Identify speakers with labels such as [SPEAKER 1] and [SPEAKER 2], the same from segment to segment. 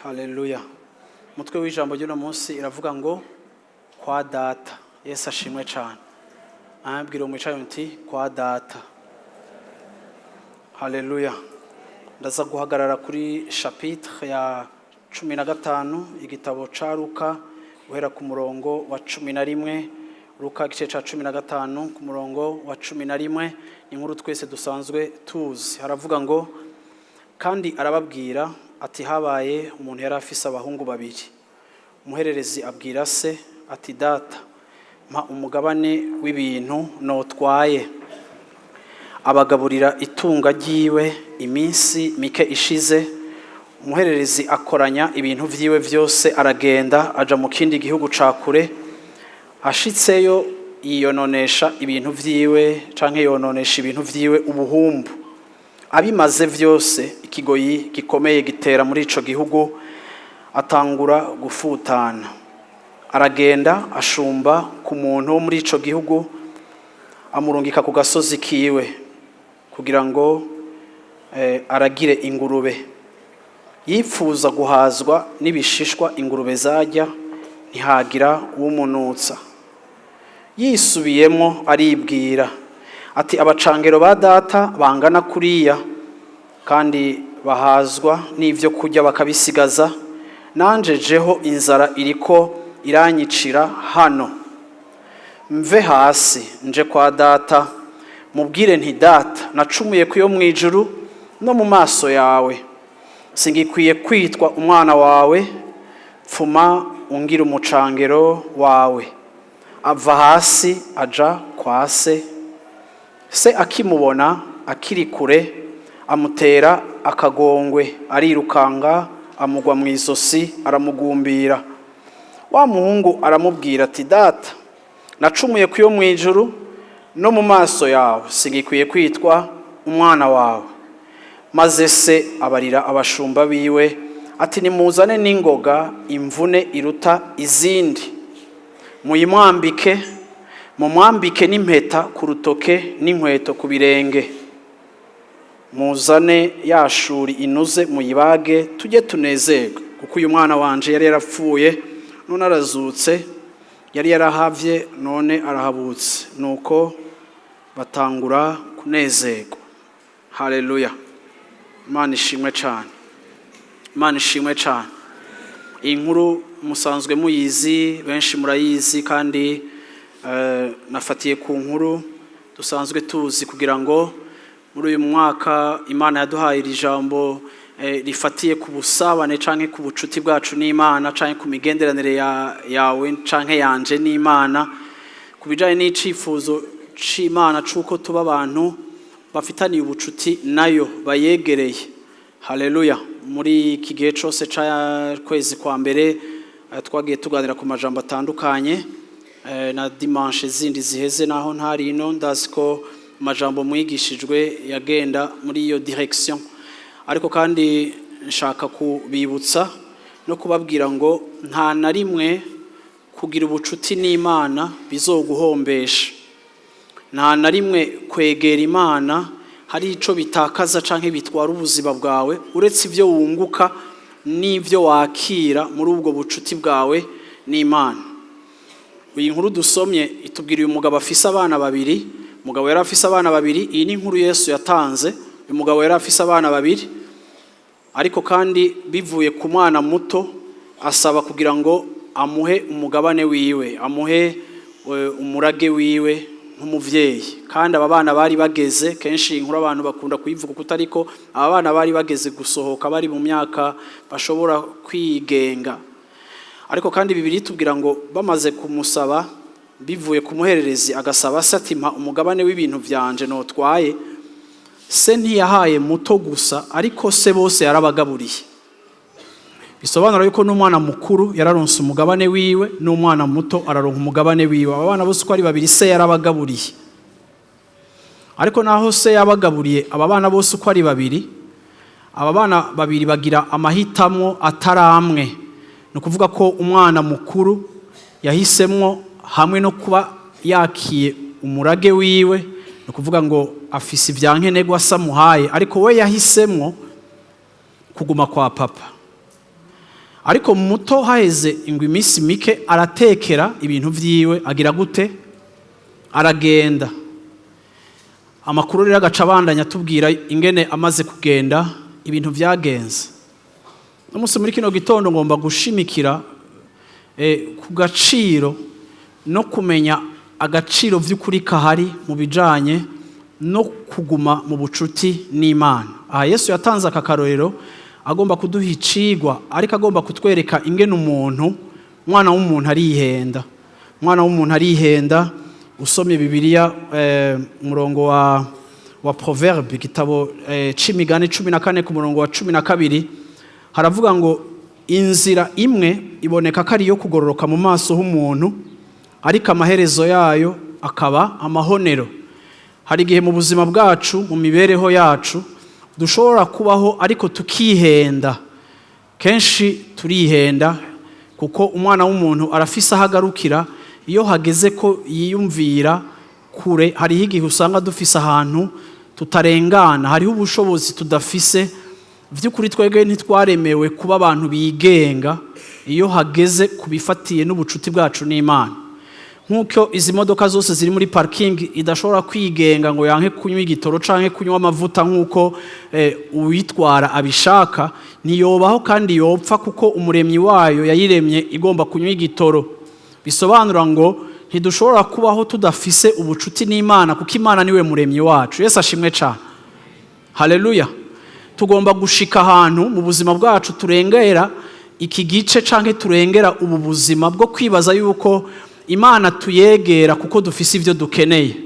[SPEAKER 1] Haleluya. Umutwe w'ijambo ry'uno munsi iravuga ngo "Kwa Data". Yesu ashimwe cyane. Ambwira umwicaye nti "Kwa Data". Haleluya. Ndaza guhagarara kuri chapitre ya 15, igitabo ca Luka, guhera ku murongo wa 11. Luka igice ca 15 ku murongo wa 11. Ni inkuru twese dusanzwe tuzi. Haravuga ngo: "Kandi arababwira ati: Habaye umuntu yari afise abahungu babiri. Umuhererezi abwira se ati: Data, mpa umugabane w'ibintu notwaye. Abagaburira itunga ryiwe. Iminsi mike ishize, umuhererezi akoranya ibintu vyiwe vyose, aragenda aja mu kindi gihugu ca kure. Ashitseyo yiyononesha ibintu vyiwe, canke yononesha ibintu vyiwe ubuhumbu. Abimaze vyose, ikigoyi gikomeye gitera muri ico gihugu, atangura gufutana. Aragenda ashumba ku muntu wo muri ico gihugu, amurungika ku gasozi kiwe kugira ngo aragire ingurube. Yipfuza guhazwa n'ibishishwa ingurube zarya, ntihagira uwumunutsa. Yisubiyemo aribwira ati: Abacangero ba data bangana kuriya, kandi bahazwa n'ibyo kurya bakabisigaza, nanje jeho inzara iriko iranyicira hano. Mve hasi nje kwa data, mubwire nti: Data, nacumuye ku yo mu ijuru no mu maso yawe, singikwiye kwitwa umwana wawe, pfuma ungira umucangero wawe. Ava hasi aja kwa se. Se akimubona akiri kure, amutera akagongwe, arirukanga, amugwa mu izosi, aramugumbira. Wa muhungu aramubwira ati: Data, nacumuye ku yo mu ijuru no mu maso yawe, singikwiye kwitwa umwana wawe. Maze se abarira abashumba biwe ati: Nimuzane n'ingoga imvune iruta izindi, muyimwambike, mumwambike n'impeta ku rutoke n'inkweto ku birenge. Muzane ya shuri inuze, muyibage, tujye tunezerwe, kuko uyu mwana wanje yari yarapfuye, none arazutse, yari yarahavye, none arahabutse. Nuko batangura kunezerwa." Haleluya. Imana ishimwe cyane, Imana ishimwe cyane. Iyi nkuru musanzwe muyizi, benshi murayizi, kandi nafatiye ku nkuru dusanzwe tuzi kugira ngo muri uyu mwaka Imana yaduhaye iri jambo rifatiye ku busabane canke ku bucuti bwacu n'Imana, canke ku migenderanire yawe canke yanje n'Imana, ku bijanye n'icifuzo c'Imana c'uko tuba abantu bafitaniye ubucuti nayo, bayegereye. Haleluya. Muri iki gihe cose kwezi kwa mbere twagiye tuganira ku majambo atandukanye, na dimanche zindi ziheze naho ntari ino, ndazi ko amajambo mwigishijwe yagenda muri iyo direction. Ariko kandi nshaka kubibutsa no kubabwira ngo nta na rimwe kugira ubucuti n'Imana bizoguhombesha. Nta na rimwe kwegera Imana hari ico bitakaza canke bitwara ubuzima bwawe, uretse ibyo wunguka n'ibyo wakira muri ubwo bucuti bwawe n'Imana. Iyi nkuru dusomye itubwira uyu mugabo afise abana babiri. Umugabo yari afise abana babiri. Iyi ni inkuru Yesu yatanze. Uyu mugabo yari afise abana babiri, ariko kandi bivuye ku mwana muto asaba kugira ngo amuhe umugabane wiwe, amuhe umurage wiwe nk'umuvyeyi. Kandi aba bana bari bageze, kenshi inkuru abantu bakunda kuyivuga kuko, ariko aba bana bari bageze gusohoka, bari mu myaka bashobora kwigenga. Ariko kandi Bibiliya itubwira ngo bamaze kumusaba, bivuye ku muhererezi, agasaba se ati: "Mpa umugabane w'ibintu vyanje notwaye." Se ntiyahaye muto gusa, ariko se bose yarabagaburiye. Bisobanura yuko n'umwana mukuru yararonse umugabane wiwe, n'umwana muto araronka umugabane wiwe. Aba bana bose uko ari babiri, se yarabagaburiye. Ariko naho se yabagaburiye aba bana bose uko ari babiri, aba bana babiri bagira amahitamo atari amwe. Ni ukuvuga ko umwana mukuru yahisemwo, hamwe no kuba yakiye umurage wiwe, ni ukuvuga ngo afise ibya nkenerwa se amuhaye, ariko we yahisemwo kuguma kwa papa. Ariko muto haheze ngo iminsi mike, aratekera ibintu vyiwe, agira gute? Aragenda. Amakuru rero agaca abandanya atubwira ingene amaze kugenda ibintu vyagenze. Umunsi muri kino gitondo ngomba gushimikira ku gaciro no kumenya agaciro vy'ukuri kahari mu bijanye no kuguma mu bucuti n'Imana. Aha Yesu yatanze aka karorero agomba kuduha icigwa, ariko agomba kutwereka ingene umuntu, umwana w'umuntu, arihenda. Umwana w'umuntu arihenda. Usomye Bibiliya, umurongo wa Proverbe, igitabo c'Imigani 14 ku murongo wa 12, haravuga ngo: "Inzira imwe iboneka ko ari iyo kugororoka mu maso h'umuntu, ariko amaherezo yayo akaba amahonero." Hari igihe mu buzima bwacu, mu mibereho yacu, dushobora kubaho ariko tukihenda. Kenshi turihenda, kuko umwana w'umuntu arafise aho agarukira iyo hageze ko yiyumvira kure. Hariho igihe usanga dufise ahantu tutarengana, hariho ubushobozi tudafise. By'ukuri twebwe ntitwaremewe kuba abantu bigenga iyo hageze ku bifatiye n'ubucuti bwacu n'Imana. Nk'uko izi modoka zose ziri muri parking idashobora kwigenga ngo yanke kunywa igitoro canke kunywa amavuta nk'uko uwitwara abishaka, ntiyobaho kandi yopfa, kuko umuremyi wayo yayiremye igomba kunywa igitoro. Bisobanura ngo ntidushobora kubaho tudafise ubucuti n'Imana, kuko Imana niwe muremyi wacu. Yesu ashimwe cyane, haleluya. Tugomba gushika ahantu mu buzima bwacu turengera iki gice canke turengera ubu buzima bwo kwibaza yuko Imana tuyegera kuko dufise ivyo dukeneye.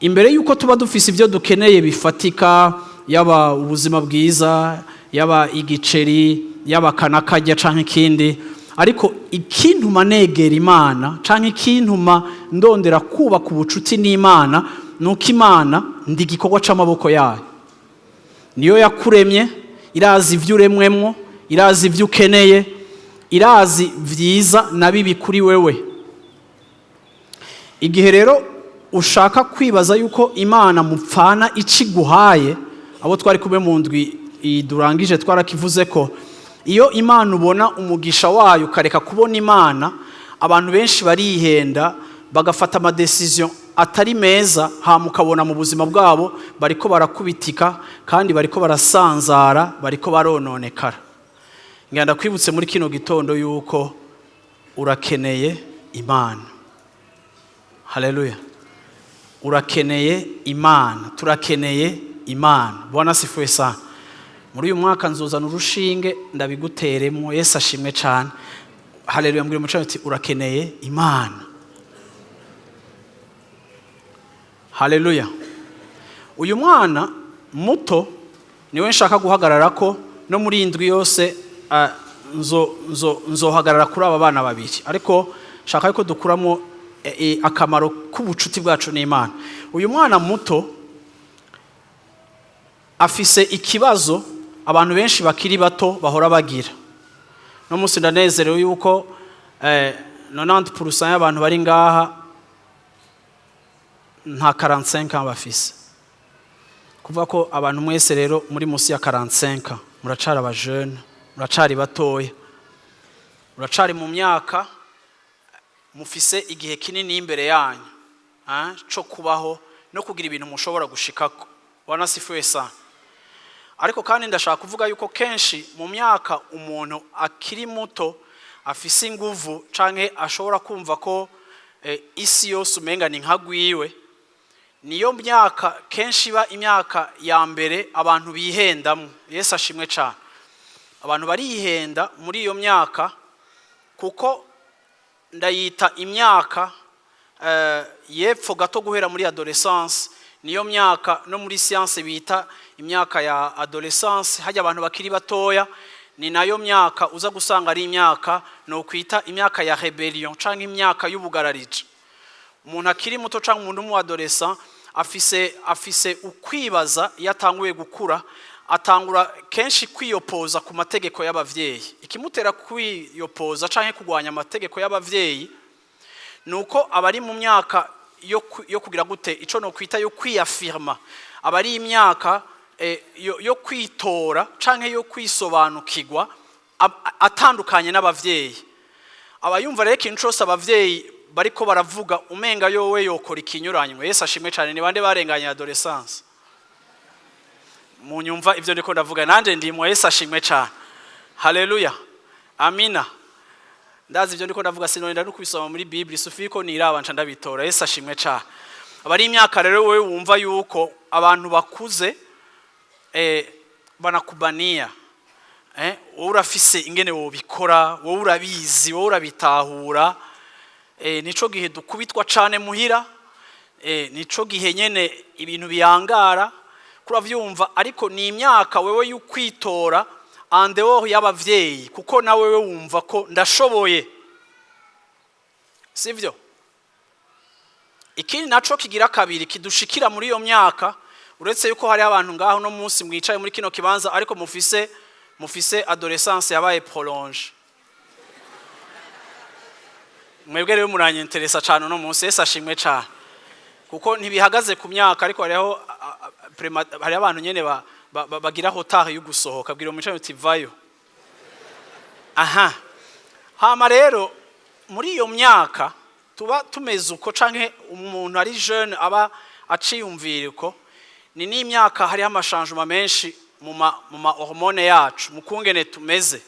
[SPEAKER 1] Imbere yuko tuba dufise ivyo dukeneye bifatika, yaba ubuzima bwiza, yaba igiceri, yaba kanakarya canke ikindi, ariko ikintuma negera Imana canke ikintuma ndondera kubaka ubucuti n'Imana nuko Imana ndi igikorwa c'amaboko yayo. Niyo yakuremye, irazi ivyo uremwemwo, irazi ivyo ukeneye, irazi vyiza na bibi kuri wewe. Igihe rero ushaka kwibaza yuko Imana mupfana iciguhaye, abo twari kumwe mu ndwi durangije twarakivuze ko iyo Imana ubona umugisha wayo ukareka kubona Imana, abantu benshi barihenda bagafata ama décisions atari meza, hama ukabona mu buzima bwabo bariko barakubitika kandi bariko barasanzara, bariko barononekara. Ngenda kwibutse muri kino gitondo yuko urakeneye Imana. Haleluya! Urakeneye Imana, turakeneye Imana. Bwana asifiwe sana. Muri uyu mwaka nzozana urushinge ndabiguteremo. Yesu ashimwe cyane, haleluya. Mbwira umuco ati: "Urakeneye Imana." Haleluya! Uyu mwana muto niwe nshaka guhagarara ko no muri iyi ndwi yose. Nzohagarara kuri aba bana babiri, ariko nshaka ko dukuramo akamaro k'ubucuti bwacu n'Imana. Uyu mwana muto afise ikibazo abantu benshi bakiri bato bahora bagira. No munsi ndanezerewe yuko 90% y'abantu bari ngaha nta 45 ans bafise. Kuvuga ko abantu mwese rero muri munsi ya 45 muracari aba jeunes, muracari batoya, muracari mu myaka mufise igihe kinini imbere yanyu co kubaho no kugira ibintu mushobora gushikako. Bwana asifiwe sana. Ariko kandi ndashaka kuvuga yuko kenshi mu myaka umuntu akiri muto, afise inguvu canke ashobora kumva ko isi yose umenga ni nka gwiwe, niyo myaka kenshi iba imyaka ya mbere abantu bihendamo. Yesu ashimwe cyane. Abantu barihenda muri iyo myaka, kuko ndayita imyaka yepfo gato guhera muri adolescence. Niyo myaka no muri science bita imyaka ya adolescence, hajya abantu bakiri batoya. Ni nayo myaka uza gusanga ari imyaka no kwita imyaka ya rébellion canke imyaka y'ubugararije. Umuntu akiri muto canke umuntu w'umu adolescent afise ukwibaza. Iyo atanguye gukura, atangura kenshi kwiyopoza ku mategeko y'abavyeyi. Ikimutera kwiyopoza canke kurwanya amategeko y'abavyeyi ni uko abari mu myaka yo kugira gute, ico no kwita yo kwiyafirma. Aba ari imyaka yo kwitora canke yo kwisobanukirwa. Atandukanye n'abavyeyi, aba yumva rero ikintu cose abavyeyi bariko baravuga, umenga yowe yokora ikinyuranywe. Yesu ashimwe cyane. Ni bande barenganye adolescence? Munyumva ivyo ndiko ndavuga? Nanje ndimwo. Yesu ashimwe cyane, haleluya, amina. Ndazi ibyo ndiko ndavuga, sinonenda no kubisoma muri Bible, sufi ko niraba nca ndabitora. Yesu ashimwe cyane. Aba ari imyaka rero wewe wumva yuko abantu bakuze banakubania, wowe urafise ingene wobikora, wowe urabizi, wowe urabitahura. Nico gihe dukubitwa cane muhira, nico gihe nyene ibintu biyangara, kuravyumva. Ariko ni imyaka wewe y'ukwitora en dehors y'abavyeyi, kuko na wewe wumva ko ndashoboye, sivyo? Ikindi naco kigira kabiri kidushikira muri iyo myaka, uretse yuko hari abantu ngaho no munsi mwicaye muri kino kibanza, ariko mufise adolescence yabaye prolongée, mwebwe rero muranyenteresa cyane uno munsi. Yesu ashimwe cyane, kuko ntibihagaze ku myaka, ariko hariho hariho abantu nyene bagira retard yo gusohoka. Bwira umwicaye uti vayo aha. Hama rero muri iyo myaka tuba tumeze uko, canke umuntu ari jeune aba aciyumvira uko, ni n'imyaka hariho ama changements menshi mu ma hormones yacu, mu kungene tumeze,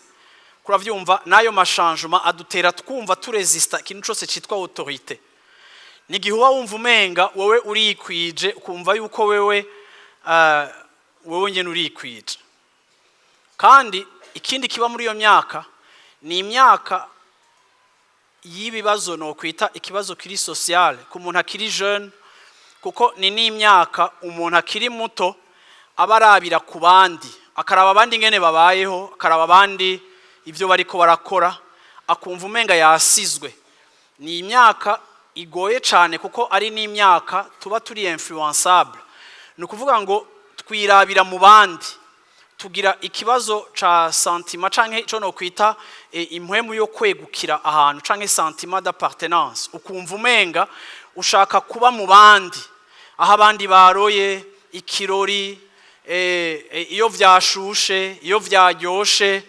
[SPEAKER 1] kuravyumva. N'ayo ma changements adutera twumva turesista ikintu cose citwa autorité. Ni igihe uba wumva umenga wowe urikwije, ukumva yuko wewe nyene urikwije. Kandi ikindi kiba muri iyo myaka, ni imyaka y'ibibazo, no kwita ikibazo kiri social ku muntu akiri jeune, kuko ni n'imyaka umuntu akiri muto aba arabira ku bandi, akaraba abandi ingene babayeho, akaraba abandi ibyo bariko barakora, akumva umenga yasizwe. Ni imyaka igoye cyane, kuko ari n'imyaka tuba turi influençable. Ni ukuvuga ngo twirabira mu bandi, tugira ikibazo ca sentiment canke ico no kwita impwemu yo kwegukira ahantu, canke sentiment d'appartenance, ukumva umenga ushaka kuba mu bandi, aho abandi baroye ikirori, iyo vyashushe, iyo vyaryoshe,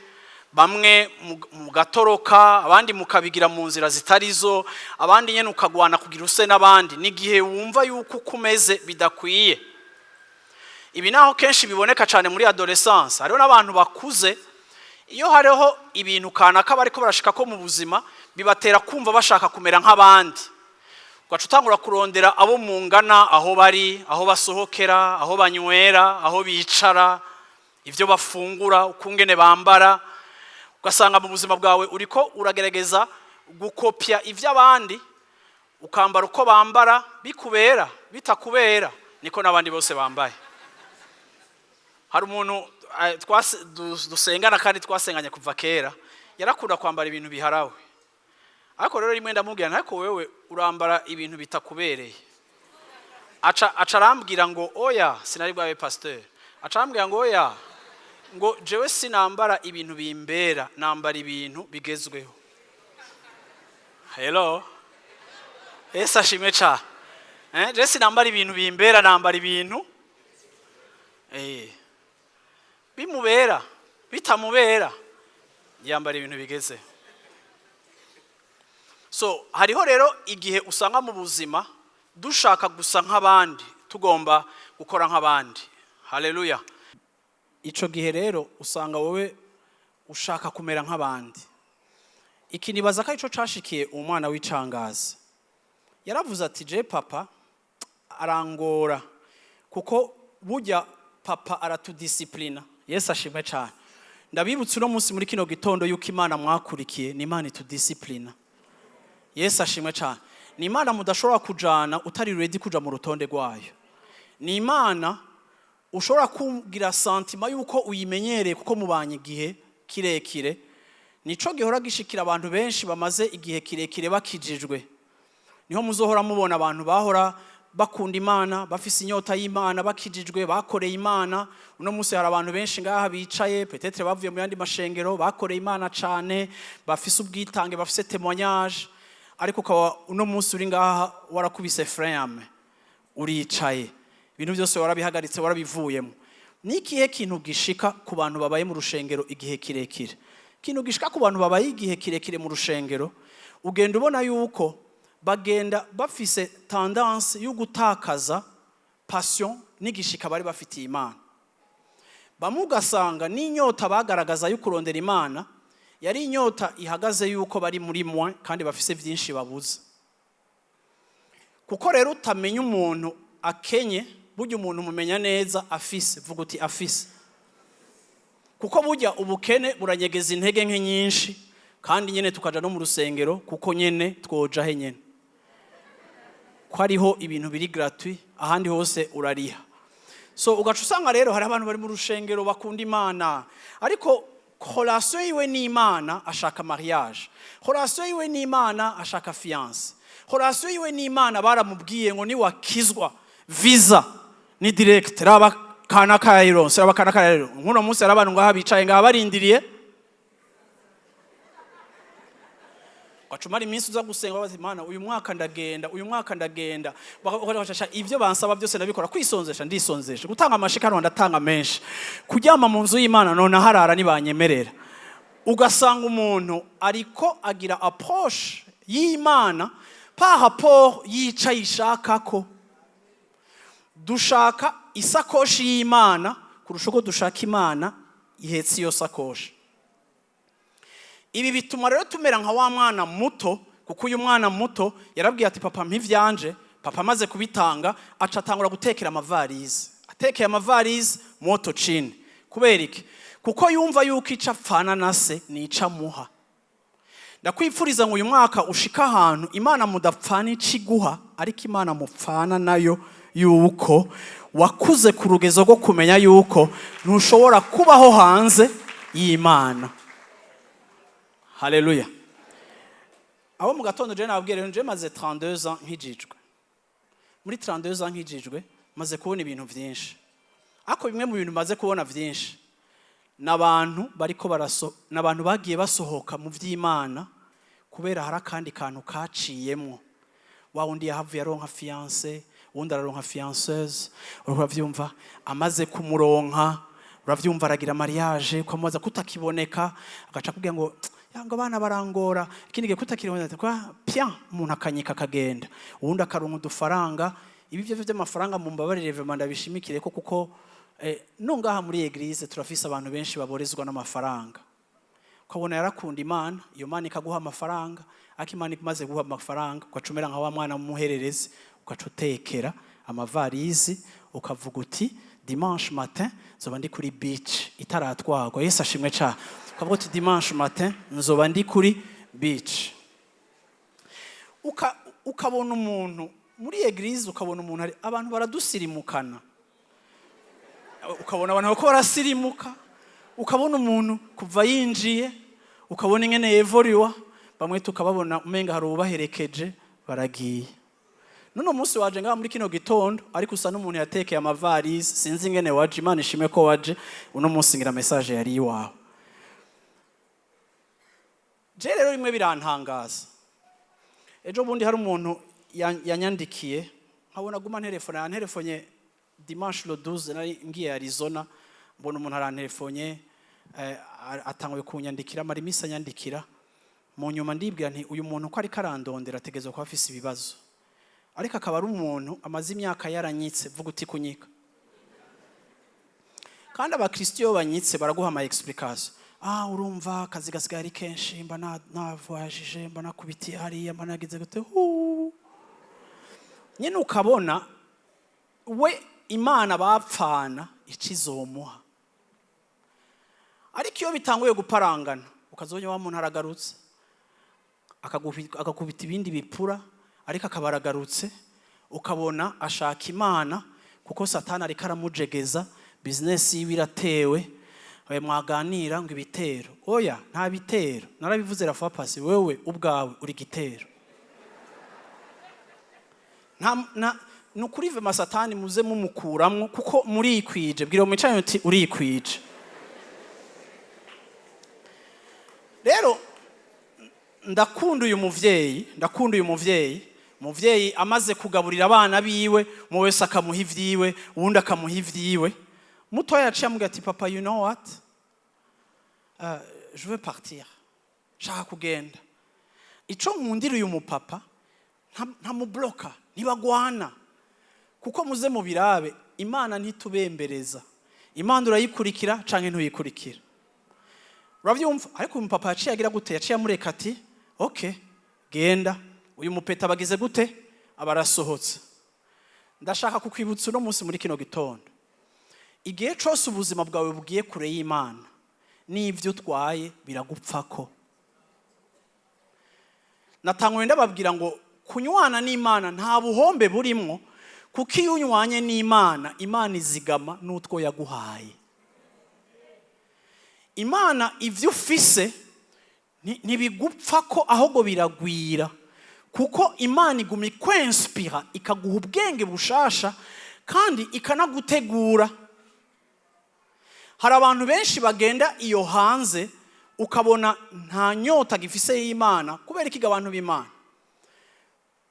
[SPEAKER 1] bamwe mugatoroka, abandi mukabigira mu nzira zitari zo, abandi nyene ukagwana kugira use n'abandi. Ni igihe wumva yuko uko umeze bidakwiye. Ibi naho kenshi biboneka cyane muri adolescence, hariho n'abantu bakuze, iyo hariho ibintu kanaka bariko barashika ko mu buzima, bibatera kumva bashaka kumera nk'abandi, ugaca utangura kurondera abo mungana, aho bari, aho basohokera, aho banywera, aho bicara, ibyo bafungura, ukungene bambara. Ugasanga mu buzima bwawe uriko uragerageza gukopya iby'abandi, ukambara uko bambara, bikubera bitakubera, niko n'abandi bose bambaye. Hari umuntu dusengana kandi twasenganye kuva kera, yarakunda kwambara ibintu biharawe. Ariko rero rimwe ndamubwira nti: "Ariko wewe urambara ibintu bitakubereye." Aca arambwira ngo oya, sinari bwabe pasteur. Aca arambwira ngo oya, ngo jewe sinambara ibintu bimbera, nambara ibintu bigezweho. Hello, Yesu ashimwe cyane. Jewe sinambara ibintu bimbera, nambara ibintu bimubera bitamubera, yambara ibintu bigeze. So hariho rero igihe usanga mu buzima dushaka gusa nk'abandi, tugomba gukora nk'abandi. Haleluya. Ico gihe rero usanga wowe ushaka kumera nk'abandi. Iki nibaza ko arico cashikiye umwana w'icangazi. Yaravuze ati: "Je papa arangora," kuko burya papa aratudisciplina. Yesu ashimwe cyane. Ndabibutsa uno munsi muri kino gitondo yuko Imana mwakurikiye ni Imana itudisciplina. Yesu ashimwe cyane. Ni Imana mudashobora kujana utari ready kuja mu rutonde rwayo. Ni Imana ushobora kugira sentiment yuko uyimenyereye, kuko mubanye igihe kirekire. Nico gihora gishikira abantu benshi bamaze igihe kirekire bakijijwe. Niho muzohora mubona abantu bahora bakunda Imana, bafise inyota y'Imana, bakijijwe, bakoreye Imana. Uno munsi hari abantu benshi ngaha bicaye, peut-être bavuye mu yandi mashengero, bakoreye Imana cane, bafise ubwitange, bafise témoignage, ariko ukaba uno munsi uri ngaha warakubise frein, uricaye, ibintu byose warabihagaritse, warabivuyemo. Ni ikihe kintu gishika ku bantu babaye mu rushengero igihe kirekire? Ikintu gishika ku bantu babaye igihe kirekire mu rushengero, ugenda ubona yuko bagenda bafise tendance yo gutakaza passion n'igishika bari bafitiye Imana. Bamwe ugasanga n'inyota bagaragaza yo kurondera Imana yari inyota ihagaze yuko bari muri mwe kandi bafise byinshi babuze. Kuko rero utamenya umuntu akenye, burya umuntu umumenya neza afise. Vuga uti afise, kuko burya ubukene buranyegeza intege nke nyinshi. Kandi nyene tukaja no mu rusengero kuko nyene twoja he nyene ko hariho ibintu biri gratuit, ahandi hose urariha. So ugaca usanga rero hari abantu bari mu rushengero bakunda Imana, ariko relation yiwe n'Imana ashaka mariage, relation yiwe n'Imana ashaka fiancé, relation yiwe n'Imana baramubwiye ngo niwakizwa visa ni direct. Raba kana kayironse, raba kana kayironse. Nk'uno munsi hari abantu ngaha bicaye ngaha barindiriye. Ugacumara iminsi uza gusenga, babaza Imana: "Uyu mwaka ndagenda, uyu mwaka ndagenda." Bagashasha ibyo bansaba byose ndabikora, kwisonzesha ndisonzesha, gutanga amashikano ndatanga menshi, kuryama mu nzu y'Imana none harara nibanyemerera. Ugasanga umuntu ariko agira approche y'Imana par rapport yica yishakako. Dushaka isakoshi y'Imana kurusha uko dushaka Imana ihetse iyo sakoshi. Ibi bituma rero tumera nka wa mwana muto, kuko uyu mwana muto yarabwiye ati: "Papa, mpa ivyanje." Papa amaze kubitanga, aca atangura gutekera amavarize. Atekeye amavarize moto chini. Kubera iki? Kuko yumva yuko ico apfana na se nico amuha. Ndakwipfuriza ngo uyu mwaka ushika ahantu Imana mudapfana ico iguha, ariko Imana mupfana nayo yuko wakuze ku rugezo rwo kumenya yuko ntushobora kubaho hanze y'Imana. Haleluya! Abo mu gatondo, je nababwiye rero, je maze 32 ans nkijijwe. Muri 32 ans nkijijwe, maze kubona ibintu vyinshi, ariko bimwe mu bintu maze kubona vyinshi n'abantu bariko baraso, n'abantu bagiye basohoka mu vy'Imana kubera hari akandi kantu kaciyemwo. Wa wundi yahavuye aronka fiancé, uwundi araronka fianceuse, uravyumva? Amaze kumuronka, uravyumva, aragira mariage, ukamubaza kutakiboneka, agaca akubwira ngo yanga abana barangora. Ikindi gihe kutakiboneka kwa pya, umuntu akanyika akagenda, uwundi akaronka udufaranga. Ibi byo by'amafaranga, mumbabarire vraiment, ndabishimikire ko kuko no ngaha muri église turafise abantu benshi baborezwa n'amafaranga. Ukabona yarakunda Imana, iyo Mana ikaguha amafaranga, ariko Imana imaze guha amafaranga ugacumera nka wa mwana w'umuhererezi, ugaca utekera amavarizi, ukavuga uti: "Dimanche matin nzoba ndi kuri beach itaratwagwa." Yesu ashimwe cyane. Ukavuga uti: "Dimanche matin nzoba ndi kuri beach." Ukabona umuntu muri église, ukabona umuntu ari abantu baradusirimukana, ukabona abantu bariko barasirimuka, ukabona umuntu kuva yinjiye, ukabona ingene yevoriwa. Bamwe tukababona umenga hari ubaherekeje baragiye. None umunsi waje ngaha muri kino gitondo, ariko usa n'umuntu yatekeye amavarisi, sinzi ingene waje. Imana ishime ko waje uno munsi, ngira message yari iwawe. Je rero rimwe birantangaza. Ejo bundi hari umuntu yanyandikiye, nkabona aguma ntelefone, yanterefonye dimanche le 12, nari ngiye Arizona, mbona umuntu aranterefonye, atanguye kunyandikira, amara iminsi anyandikira. Mu nyuma ndibwira nti: "Uyu muntu ko ariko arandondera, ategerezwa kuba afise ibibazo." Ariko akaba ari umuntu amaze imyaka yaranyitse. Vuga uti kunyika. Kandi abakristo iyo banyitse baraguha ama explication: "Ah, urumva akazi gasigaye ari kenshi, mba navoyagije, mba nakubitiye hariya, mba nagize gute." Hu nyine ukabona we Imana bapfana ikizomuha. Ariko iyo bitanguye guparangana, ukazobona wa muntu aragarutse, agakubita ibindi bipura, ariko akaba aragarutse, ukabona ashaka Imana kuko Satani ariko aramujegeza, bizinesi yiwe iratewe. Mwaganira ngo ibitero. Oya, nta bitero, narabivuze rafa pasi, wewe ubwawe uri igitero. Nta ni ukuri vema, Satani muze mumukuramwo kuko murikwije. Bwira mwicaranye uti: "Urikwije." Rero ndakunda uyu muvyeyi, ndakunda uyu muvyeyi. Umuvyeyi amaze kugaburira abana biwe, umwe wese akamuha ivyiwe, uwundi akamuha ivyiwe, mutoya yaciye amubwira ati: "Papa, you know what, "Je veux partir, shaka kugenda." Ico nkundira uyu mupapa, ntamubloka, ntibagwana, kuko muze mubirabe, Imana ntitubembereza. Imana urayikurikira canke ntuyikurikira, uravyumva? Ariko uyu mupapa yaciye agira gute? Yaciye amureka ati: "OK, genda." Uyu mupeta bagize gute? Aba arasohotse. Ndashaka kukwibutsa uno munsi muri kino gitondo: igihe cose ubuzima bwawe bugiye kure y'Imana, n'ibyo utwaye biragupfako. Natanguye ndababwira ngo kunywana n'Imana nta buhombe burimwo, kuko iyo unywanye n'Imana, Imana izigama n'utwo yaguhaye. Imana ibyo ufise ntibigupfa ko, ahubwo biragwira, kuko Imana iguma ikwinspira, ikaguha ubwenge bushasha kandi ikanagutegura. Hari abantu benshi bagenda iyo hanze, ukabona nta nyota gifise y'Imana. Kubera ikiga abantu b'Imana,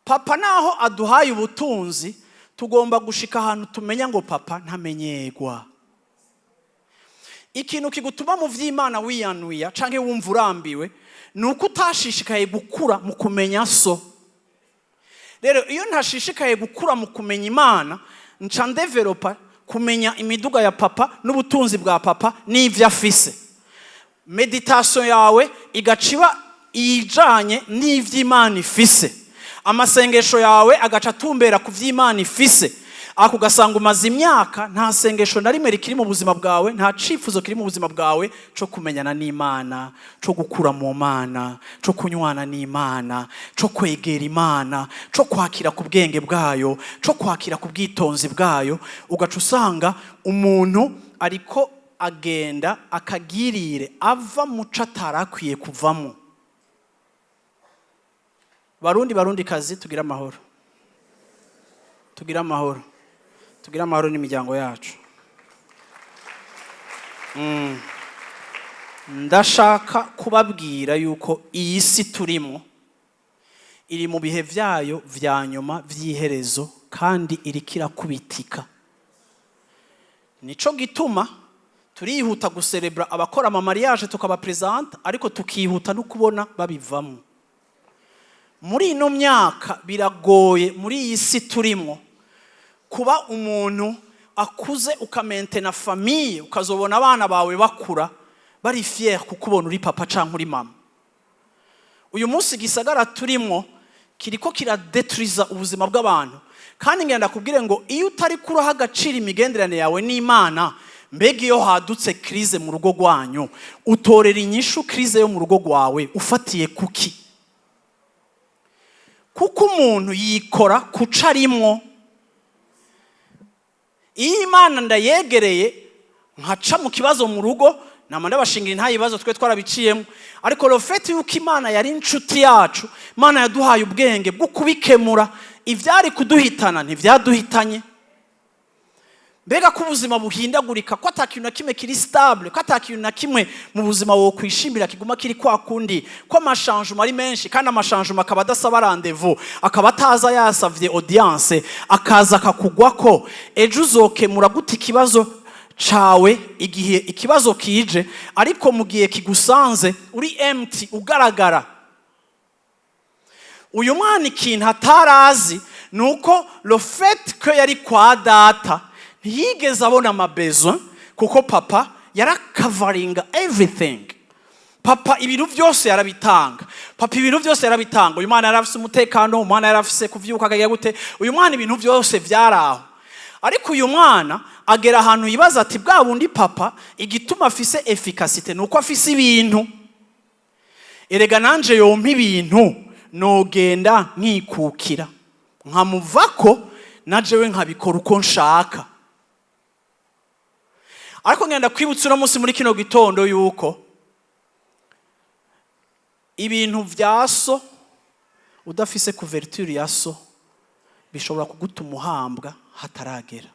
[SPEAKER 1] papa naho aduhaye ubutunzi, tugomba gushika ahantu tumenya ngo papa ntamenyegwa. Ikintu kigutuma mu vy'Imana wiyanuya canke wumva urambiwe ni uko utashishikaye gukura mu kumenya so. Rero iyo ntashishikaye gukura mu kumenya Imana, nca ndevelopa kumenya imiduga ya papa n'ubutunzi bwa papa n'ivyo afise. Méditation yawe igaca iba iyijanye n'ivy'Imana ifise, amasengesho yawe agaca atumbera ku vy'Imana ifise. Ako ugasanga umaze imyaka nta sengesho na rimwe rikiri mu buzima bwawe, nta cifuzo kiri mu buzima bwawe co kumenyana n'Imana, co gukura mu Mana, co kunywana n'Imana, co kwegera Imana, co kwakira ku bwenge bwayo, co kwakira ku bwitonzi bwayo. Ugaca usanga umuntu ariko agenda akagirire ava muco atarakwiye kuvamo. Barundi, Barundi kazi, tugire amahoro, tugire amahoro, tugire amahoro n'imiryango yacu. Ndashaka kubabwira yuko iyi si turimo iri mu bihe byayo vya nyuma vy'iherezo, kandi iriko irakubitika. Nico gituma turihuta guserebra abakora ama mariage, tukabapresenta, ariko tukihuta no kubona babivamo. Muri ino myaka biragoye, muri iyi si turimo, kuba umuntu akuze ukamaintena famille, ukazobona abana bawe bakura bari fier kukubona uri papa canke uri mama. Uyu munsi igisagara turimo kiriko kiradeturiza ubuzima bw'abantu. Kandi ngenda kubwire ngo iyo utari kuraha agaciro imigenderanire yawe n'Imana, mbega iyo hadutse crise mu rugo rwanyu, utorera inyishu crise yo mu rugo rwawe ufatiye kuki? Kuko umuntu yikora kuca arimwo. Iyo Imana ndayegereye, nkaca mu kibazo mu rugo, nama ndabashingira nta bibazo twe twarabiciyemo, ariko le fait yuko Imana yari inshuti yacu, Imana yaduhaye ubwenge bwo kubikemura. Ibyari kuduhitana ntibyaduhitanye. Mbega ko ubuzima buhindagurika, ko ata kintu na kimwe kiri stable, ko ata kintu na kimwe mu buzima wokwishimira kiguma kiri kwa kundi, ko ama changements ari menshi, kandi ama changements akaba adasaba rendez-vous, akaba ataza yasavye audience, akaza akakugwako. Ejo uzokemura gute ikibazo cawe igihe ikibazo kije, ariko mu gihe kigusanze uri empty, ugaragara? Uyu mwana ikintu atarazi ni uko le fait ko yari kwa data, ntiyigeze abona ama besoins, kuko papa yarakavaringa everything. Papa ibintu byose yarabitanga, papa ibintu byose yarabitanga. Uyu mwana yari afise umutekano, umwana yari afise kuvyuka akagira gute, uyu mwana ibintu byose byari aho. Ariko uyu mwana agera ahantu yibaza ati: "Bwa bundi papa igituma afise efficacité ni uko afise ibintu. Erega nanje yompa ibintu, nogenda nkikukira, nkamuvako, na jewe nkabikora uko nshaka." Ariko ngenda kwibutsa uno munsi muri kino gitondo yuko ibintu vya so, udafise couverture ya so, bishobora kugutuma uhambwa hataragera.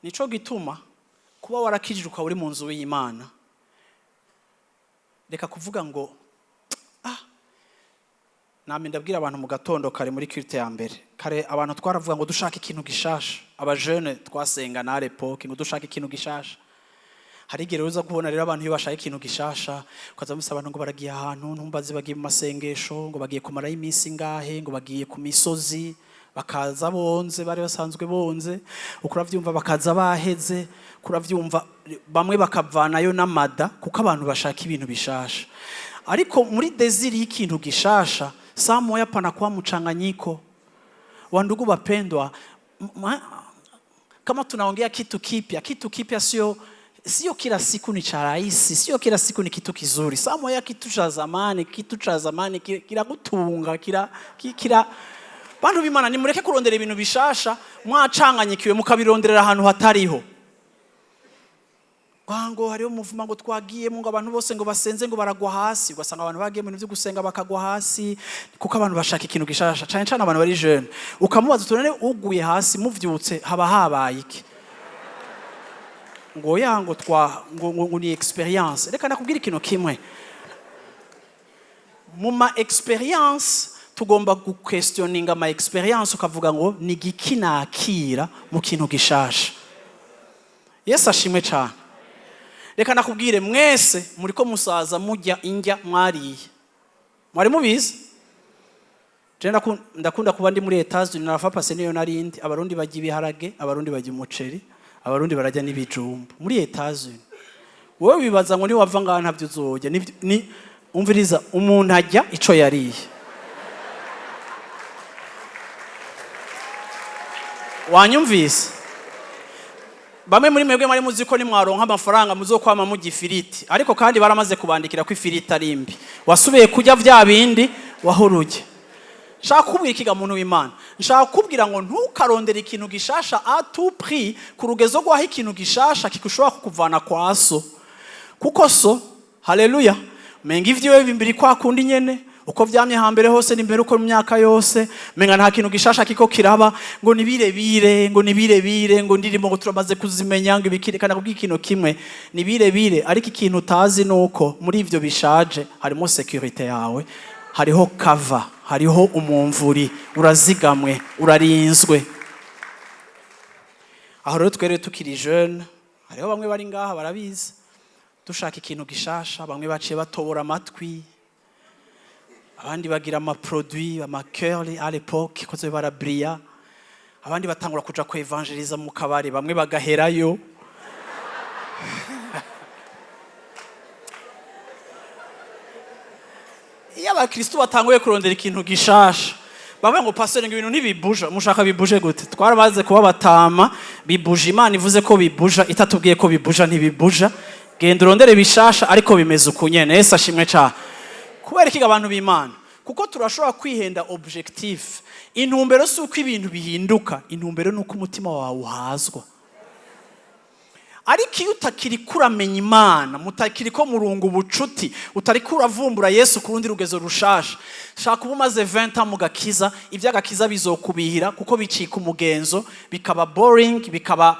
[SPEAKER 1] Nico gituma kuba warakijijwe, ukaba uri mu nzu y'Imana, reka kuvuga ngo: "Ah, Namwe ndabwira abantu mu gatondo kare muri culte ya mbere kare, abantu twaravuga ngo dushaka ikintu gishasha. Abajene twasenga na l'époque ngo dushaka ikintu gishasha. Hari igihe rero uza kubona rero abantu iyo bashaka ikintu gishasha, ukaza musa abantu ngo baragiye ahantu, ntumbaze, bagiye mu masengesho, ngo bagiye kumarayo iminsi ingahe, ngo bagiye ku misozi, bakaza bonze, bari basanzwe bonze, ukuravyumva, bakaza baheze, kuravyumva, bamwe bakavanayo n'amada, kuko abantu bashaka ibintu bishasha. Ariko muri désir y'ikintu gishasha, saa moya panakuwa mchanganyiko. Wandugu wapendwa, kama tunaongea kitu kipya, kitu kipya sio kila siku ni cha rahisi, sio kila siku ni kitu kizuri. Saa moya kitu cha zamani kiragutunga, kira bantu b'Imana, nimureke kurondera ibintu bishasha mwacanganyikiwe, mukabironderera ahantu hatariho. Ngo hariho muvuma ngo twagiyemo, ngo abantu bose ngo basenze ngo baragwa hasi. Ugasanga abantu bagiye mu bintu byo gusenga bakagwa hasi, kuko abantu bashaka ikintu gishasha, cyane cyane abantu bari jeune. Ukamubaza uti: "None uguye hasi, muvyutse haba habaye iki?" Ngo ya, ngo twa ngo ni expérience. Reka nakubwira ikintu kimwe: mu ma expérience tugomba guquestioninga ama expérience, ukavuga ngo ni giki nakira mu kintu gishasha? Yesu ashimwe cyane. Reka nakubwire, mwese muriko musaza mujya indya mwariye. Mwari mubizi? Je ndakunda kuba ndi muri Etats-Unis. Narafa pase niyo narindi. Abarundi barya ibiharage, Abarundi barya umuceri, Abarundi bararya n'ibijumbu muri Etats-Unis. Wowe wibaza ngo niwava ngaha ntabyo uzorya. Ni umviriza, umuntu ajya ico yariye. Wanyumvise? Bamwe muri mwebwe mwari muzi ko nimwaronka amafaranga muzokwama mujya ifiriti, ariko kandi baramaze kubandikira ko ifiriti ari mbi. Wasubiye kurya vya bindi wahora urya. Nshaka kukubwira ikiga, muntu w'Imana, nshaka kukubwira ngo ntukarondere ikintu gishasha à tout prix, ku rugezo rw'aho ikintu gishasha kikushobora kukuvana kwa so, kuko so, haleluya, menga ivyiwe bimbiri kwa kundi nyene uko vyamye hambere hose n'imbere, uko mu myaka yose menga nta kintu gishasha kiko kiraba, ngo nibirebire, ngo nibirebire, ngo ndirimbo ngo turamaze kuzimenya, ngo ibikire. Kana kubwira ikintu kimwe: nibirebire, ariko ikintu utazi nuko muri ivyo bishaje harimo sécurité yawe, hariho cover, hariho umumvuri, urazigamwe, urarinzwe. Aho rero twere tukiri jeune, hariho bamwe bari ngaha barabizi, dushaka ikintu gishasha, bamwe baciye batobora amatwi, abandi bagira amaproduit, amacurly à l'époque koze barabriya, abandi batangura kuja ku évangéliser mu kabari, bamwe bagaherayo. Iyo abakristo batanguye kurondera ikintu gishasha, bavuga ngo: "Pastor, ngo ibintu ntibibuja." Mushaka bibuje gute? Twarabaze kuba batama bibuje. Imana ivuze ko bibuja, itatubwiye ko bibuja, ntibibuja. Genda urondere bishasha, ariko bimeze uku nyene. Yesu ashimwe cyane. Kubera iki, abantu b'Imana? Kuko turashobora kwihenda. Objectif, intumbero si uko ibintu bihinduka, intumbero ni uko umutima wawe uhazwa. Ariko iyo utakiri kuramenya Imana, mutakiri ko murunga ubucuti, utari kuravumbura Yesu ku rundi rugezo rushasha, shaka uba umaze 20 ans mu gakiza, iby'agakiza bizokubihira, kuko bicika umugenzo, bikaba boring, bikaba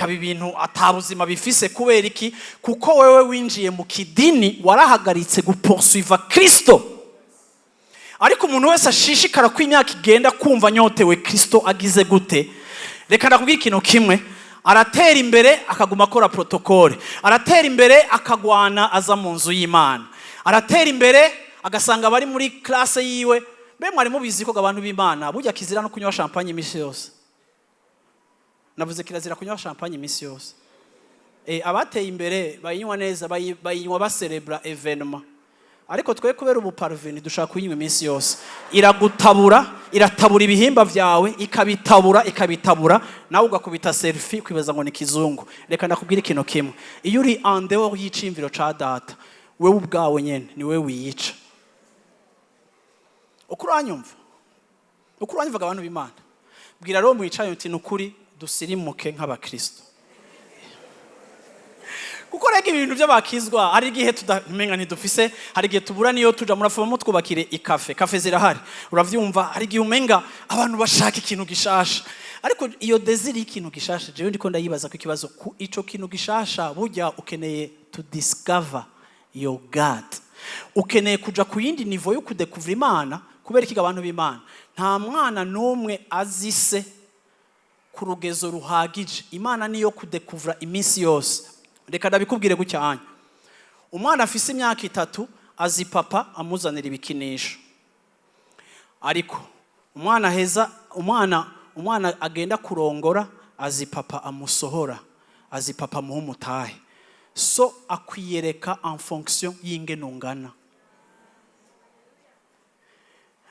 [SPEAKER 1] ibintu atabuzima bifise. Kubera iki? Kuko wewe winjiye mu kidini, warahagaritse gupoursuiva Kristo. Ariko umuntu wese ashishikara ko imyaka igenda kumva anyotewe Kristo, agize gute? Reka ndakubwira ikintu kimwe: aratera imbere akaguma akora protocole, aratera imbere akagwana aza mu nzu y'Imana, aratera imbere agasanga abari muri classe yiwe. Mbe mwari mubizi ko, abantu b'Imana, burya kizira no kunywa champagne iminsi yose? Navuze kirazira kunywa champagne iminsi yose. Abateye imbere bayinywa neza, bayinywa baserebra événement, ariko twe kubera ubuparvenu dushaka kuyinywa iminsi yose. Iragutabura, iratabura ibihimba byawe, ikabitabura, ikabitabura, nawe ugakubita selfie ukibaza ngo ni kizungu. Reka ndakubwira ikintu kimwe: iyo uri en dehors y'iciyumviro ca Data, wewe ubwawe nyene ni wewe wiyica. Uko uranyumva? Uko uranyumvaga, abantu b'Imana? Bwira rero mwicaye uti: "Ni ukuri dusirimuke nk'abakristo." Kuko rega ibintu by'abakizwa hari igihe tudamenga ntidufise, hari igihe tubura niyo tuja. Murafuma mutwubakire icafé, café zirahari, uravyumva. Hari igihe umenga abantu bashaka ikintu gishasha, ariko iyo désir y'ikintu gishasha, jewe ndiko ndayibaza ko ikibazo ku ico kintu gishasha, burya ukeneye to discover your God, ukeneye kuja ku yindi niveau yo kudekuvura Imana. Kubera iki, abantu b'Imana? Nta mwana n'umwe azi se ku rugezo ruhagije. Imana niyo kudekuvura iminsi yose. Reka ndabikubwire gutya: umwana afise imyaka 3 azi papa amuzanira ibikinisho, ariko umwana aheza, umwana agenda kurongora azi papa amusohora, azi papa amuha umutahe. So akwiyereka en fonction y'ingene ungana.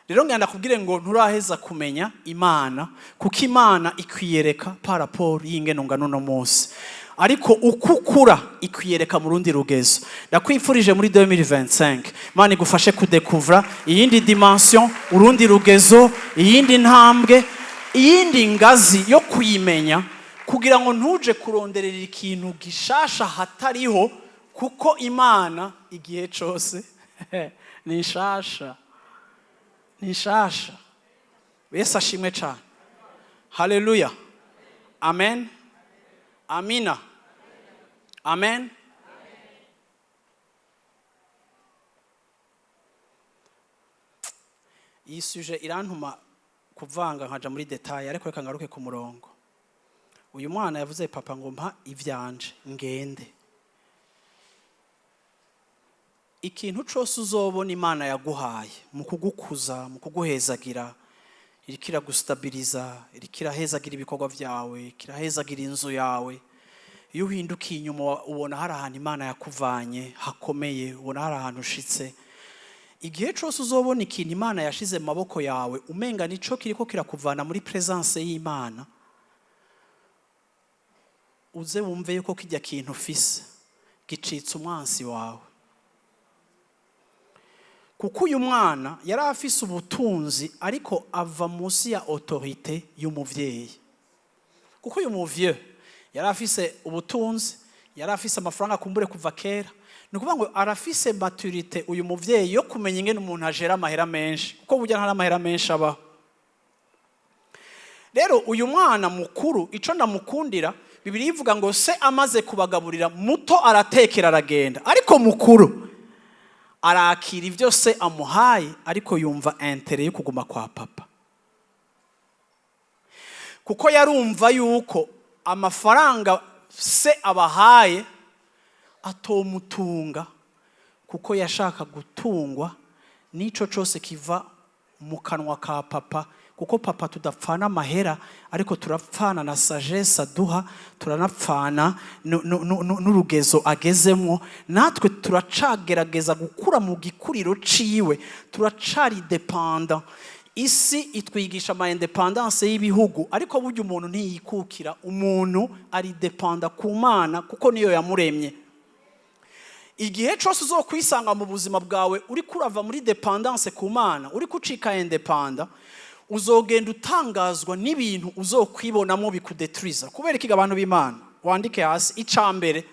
[SPEAKER 1] Rero ngenda kubwire ngo nturaheza kumenya Imana, kuko Imana ikwiyereka par rapport y'ingene ungana uno munsi, ariko uko ukura ikwiyereka mu rundi rugezo. Ndakwifurije muri 2025 Imana igufashe kudekuvura iyindi dimension, urundi rugezo, iyindi ntambwe, iyindi ngazi yo kuyimenya, kugira ngo ntuje kuronderera ikintu gishasha hatariho, kuko Imana igihe cose ni nshasha, ni nshasha. Yesu ashimwe cyane. Haleluya, amen, amina, amen. Iyi sujet irantuma kuvanga nkaja muri détail, ariko reka ngaruke ku murongo. Uyu mwana yavuze: "Papa, ngo mpa ivyanje ngende." Ikintu cose uzobona Imana yaguhaye mu kugukuza, mu kuguhezagira, iriko iragustabiriza, iriko irahezagira ibikorwa vyawe, kirahezagira inzu yawe, iyo uhindukiye inyuma ubona hari ahantu Imana yakuvanye hakomeye, ubona hari ahantu ushitse. Igihe cose uzobona ikintu Imana yashize mu maboko yawe umenga nico kiriko kirakuvana muri présence y'Imana, uze wumve yuko kijya kintu ufise gicitse umwansi wawe. Kuko uyu mwana yari afise ubutunzi, ariko ava munsi ya autorité y'umuvyeyi. Kuko uyu muvyeyi yari afise ubutunzi, yari afise amafaranga kumbure kuva kera. Ni ukuvuga ngo arafise maturité uyu muvyeyi yo kumenya ingene umuntu ajera amahera menshi, kuko burya ntari amahera menshi abaho. Rero uyu mwana mukuru, ico ndamukundira, Bibiliya ivuga ngo se amaze kubagaburira, muto aratekera aragenda, ariko mukuru arakira ibyo se amuhaye, ariko yumva intérêt yo kuguma kwa papa, kuko yarumva yuko amafaranga se abahaye atomutunga, kuko yashaka gutungwa n'ico cose kiva mu kanwa ka papa. Kuko papa tudapfana amahera, ariko turapfana na sagesse aduha, turanapfana n'urugezo agezemwo. Natwe turacagerageza gukura mu gikuriro ciwe, turacari dépendant. Isi itwigisha ama indépendance y'ibihugu, ariko burya umuntu ntiyikukira. Umuntu ari dépendant ku Mana, kuko niyo yamuremye. Igihe cyose uzokwisanga mu buzima bwawe uri kurava muri dépendance ku Mana, uri kucika indépendant, uzogenda utangazwa n'ibintu uzokwibonamo bikudeturiza. Kubera ikiga, abantu b'Imana, wandike hasi: icya mbere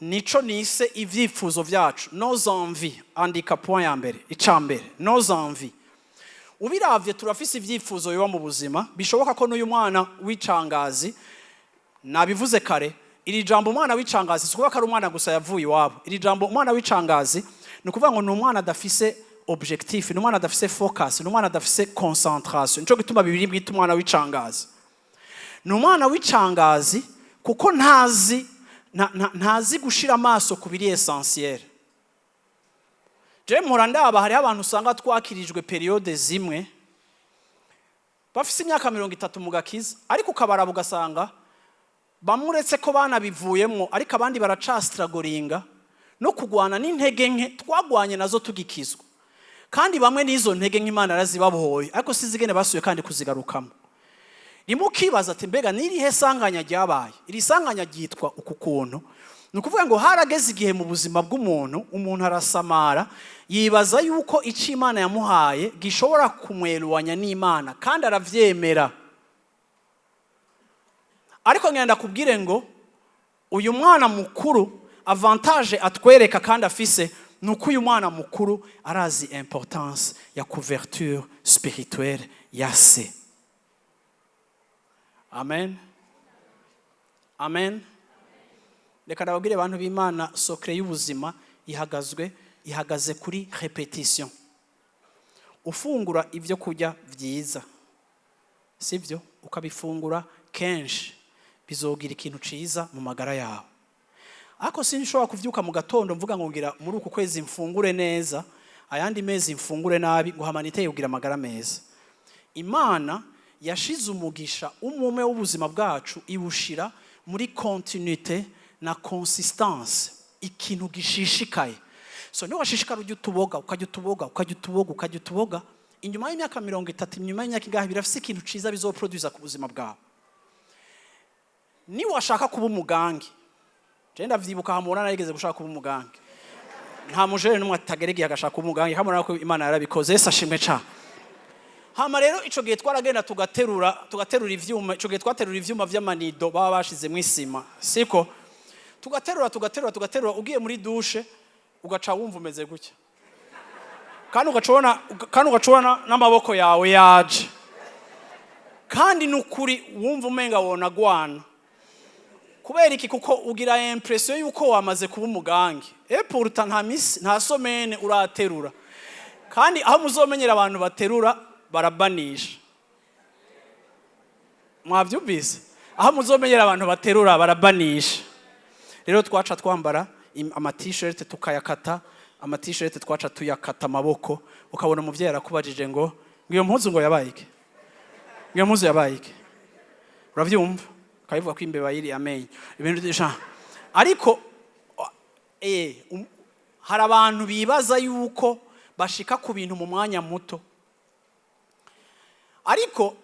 [SPEAKER 1] nico nise ibyifuzo byacu, nos envies. Andika point ya mbere, icya mbere, nos envies. Ubiravye, turafise ibyifuzo biba mu buzima. Bishoboka ko n'uyu mwana w'icangazi, nabivuze kare, iri jambo umwana w'icangazi si ukuvuga ko ari umwana gusa yavuye iwabo. Iri jambo umwana w'icangazi ni ukuvuga ngo ni umwana adafise objectif, ni umwana adafise focus, ni umwana adafise concentration. Nico gituma Bibiliya bwita umwana w'icangazi. Ni umwana w'icangazi kuko ntazi ntazi gushira amaso ku biri essentiel. Je mpora ndaba, hariho abantu usanga twakirijwe périodes zimwe, bafise imyaka 30 mu gakiza, ariko ukabaraba ugasanga bamwe uretse ko banabivuyemwo, ariko abandi baracastragoringa no kugwana n'intege nke twagwanye nazo tugikizwa. Kandi bamwe n'izo ntege nke Imana yarazibabohoye, ariko sizigene basuye kandi kuzigarukamo. Rimwe ukibaza ati: "Mbega n'irihe sanganya ryabaye?" Iri sanganya ryitwa uku kuntu: ni ukuvuga ngo harageze igihe mu buzima bw'umuntu, umuntu arasamara, yibaza yuko icyo Imana yamuhaye gishobora kumweruwanya n'Imana, kandi aravyemera. Ariko ngenda kubwire ngo uyu mwana mukuru, avantage atwereka kandi afise, ni uko uyu mwana mukuru arazi importance ya couverture spirituelle ya se. Amen, amen. Reka ndababwire, abantu b'Imana, secret y'ubuzima ihagaze kuri répétition. Ufungura ibyo kurya byiza, sibyo, ukabifungura kenshi, bizogira ikintu ciza mu magara yawe. Ariko sinshobora kuvyuka mu gatondo mvuga ngo ngira muri uku kwezi mfungure neza, ayandi mezi mfungure nabi, ngo hama niteye kugira amagara meza. Imana yashize umugisha umwe w'ubuzima bwacu, iwushira muri continuité na consistance, ikintu gishishikaye. So niba washishikara ujya utuboga, ukajya utuboga, ukajya utuboga, ukajya utuboga, inyuma y'imyaka 30, inyuma y'imyaka ingahe, birafise ikintu ciza bizoproduza ku buzima bwawe. Niba washaka kuba umugangi, je ndavyibuka, hamubona narigeze gushaka kuba umugangi. Nta mujene n'umwe atageregeye agashaka kuba umugangi. Hamubona ko Imana yarabikoze. Yesu ashimwe cane. Hama rero ico gihe twaragenda tugaterura ivyuma. Ico gihe twaterura ivyuma vy'amanido baba bashizemo isima, siko? Tugaterura, tugaterura, tugaterura. Ugiye muri douche ugaca wumva umeze gutya, kandi ugaca ubona n'amaboko yawe yaje. Kandi nukuri wumva umenga wonagwana. Kubera iki? Kuko ugira impression yuko wamaze kuba umugangi, et pourtant nta misi, nta semaine uraterura. Kandi aho muzomenyera abantu baterura barabanisha, mwabyumvise? Aho muzomenyera abantu baterura barabanisha. Rero twaca twambara ama-t-shirt, tukayakata. Ama-t-shirt twaca tuyakata amaboko. Ukabona umuvyeyi arakubajije ngo iyo mpuzu ngo yabaye iki, ngo iyo mpuzu yabaye iki? Uravyumva, ukabivuga ko imbeba yiriye amenyo, ibintu byinshi. Ariko hari abantu bibaza yuko bashika ku bintu mu mwanya muto. Ariko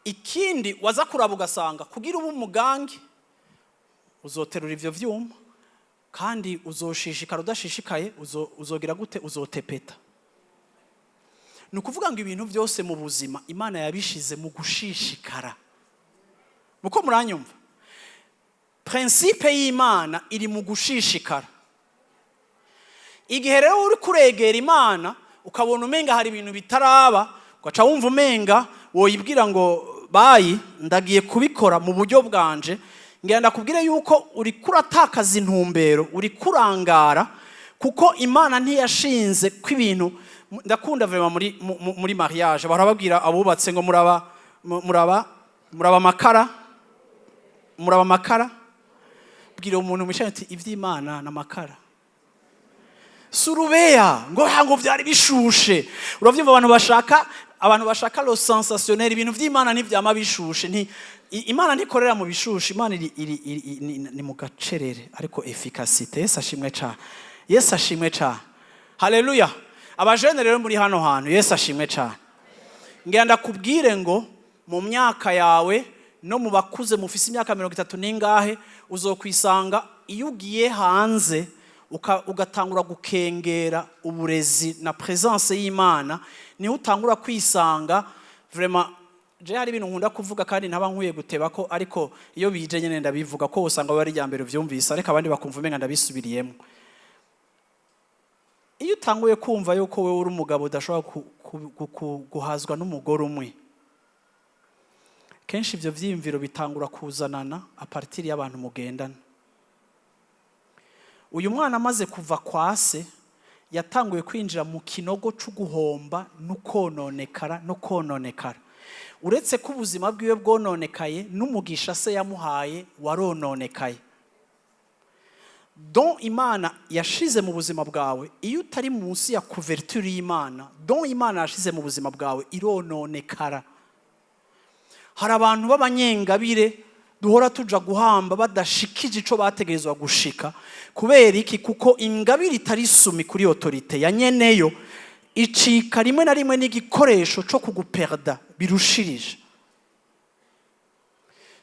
[SPEAKER 1] ikindi waza kuraba, ugasanga kugira ube umugangi uzoterura ivyo vyuma, kandi uzoshishikara. Udashishikaye uzogira gute? Uzotepeta. Ni ukuvuga ngo ibintu byose mu buzima Imana yabishize mu gushishikara. Muko muranyumva? Principe y'Imana iri mu gushishikara. Igihe rero uri kuregera Imana, ukabona umenga hari ibintu bitaraba, ugaca wumva umenga woyibwira ngo bayi, ndagiye kubikora mu buryo bwanje, ngira ndakubwire yuko uri kuratakaza intumbero, uri kurangara, kuko Imana ntiyashinze ko ibintu. Ndakunda vraiment muri mariage barababwira abubatse ngo muraba amakara, muraba amakara. Bwira umuntu mwicaye ati: "Iby'Imana ni amakara, si urubeya." Ngo byari bishushe. Urabyumva, abantu bashaka le sensationnel. Ibintu by'Imana ntibyama bishushe. Imana ntikorera mu bishushe. Imana iri, ni mu gacerere, ariko efficacité. Yesu ashimwe cyane, Yesu ashimwe cyane, haleluya. Abajene rero muri hano hantu, Yesu ashimwe cyane. Ngira ndakubwire ngo mu myaka yawe no mu bakuze mufise imyaka 30 n'ingahe, uzokwisanga iyo ugiye hanze ugatangura gukengera uburezi na présence y'Imana, niho utangura kwisanga. Vraiment, je hari ibintu nkunda kuvuga kandi ntaba nkwiye guteba ko, ariko iyo bije nyene ndabivuga, ko usanga bari rya mbere uvyumvise, ariko abandi bakumva umenga ndabisubiriyemo. Iyo utanguye kumva yuko wewe uri umugabo udashobora guhazwa n'umugore umwe, kenshi ibyo vyiyumviro bitangura kuzanana à partir y'abantu mugendana. Uyu mwana amaze kuva kwa se, yatanguye kwinjira mu kinogo cyo guhomba no kononekara no kononekara. Uretse ko ubuzima bwiwe bwononekaye, n'umugisha se yamuhaye warononekaye. Don Imana yashize mu buzima bwawe, iyo utari munsi ya couverture y'Imana, don Imana yashize mu buzima bwawe irononekara. Hari abantu b'abanyengabire duhora tuja guhamba badashikije ico bategerezwa gushika. Kubera iki? Kuko ingabire itari soumise kuri autorité ya nyeneyo icika rimwe na rimwe n'igikoresho co kuguperda birushirije.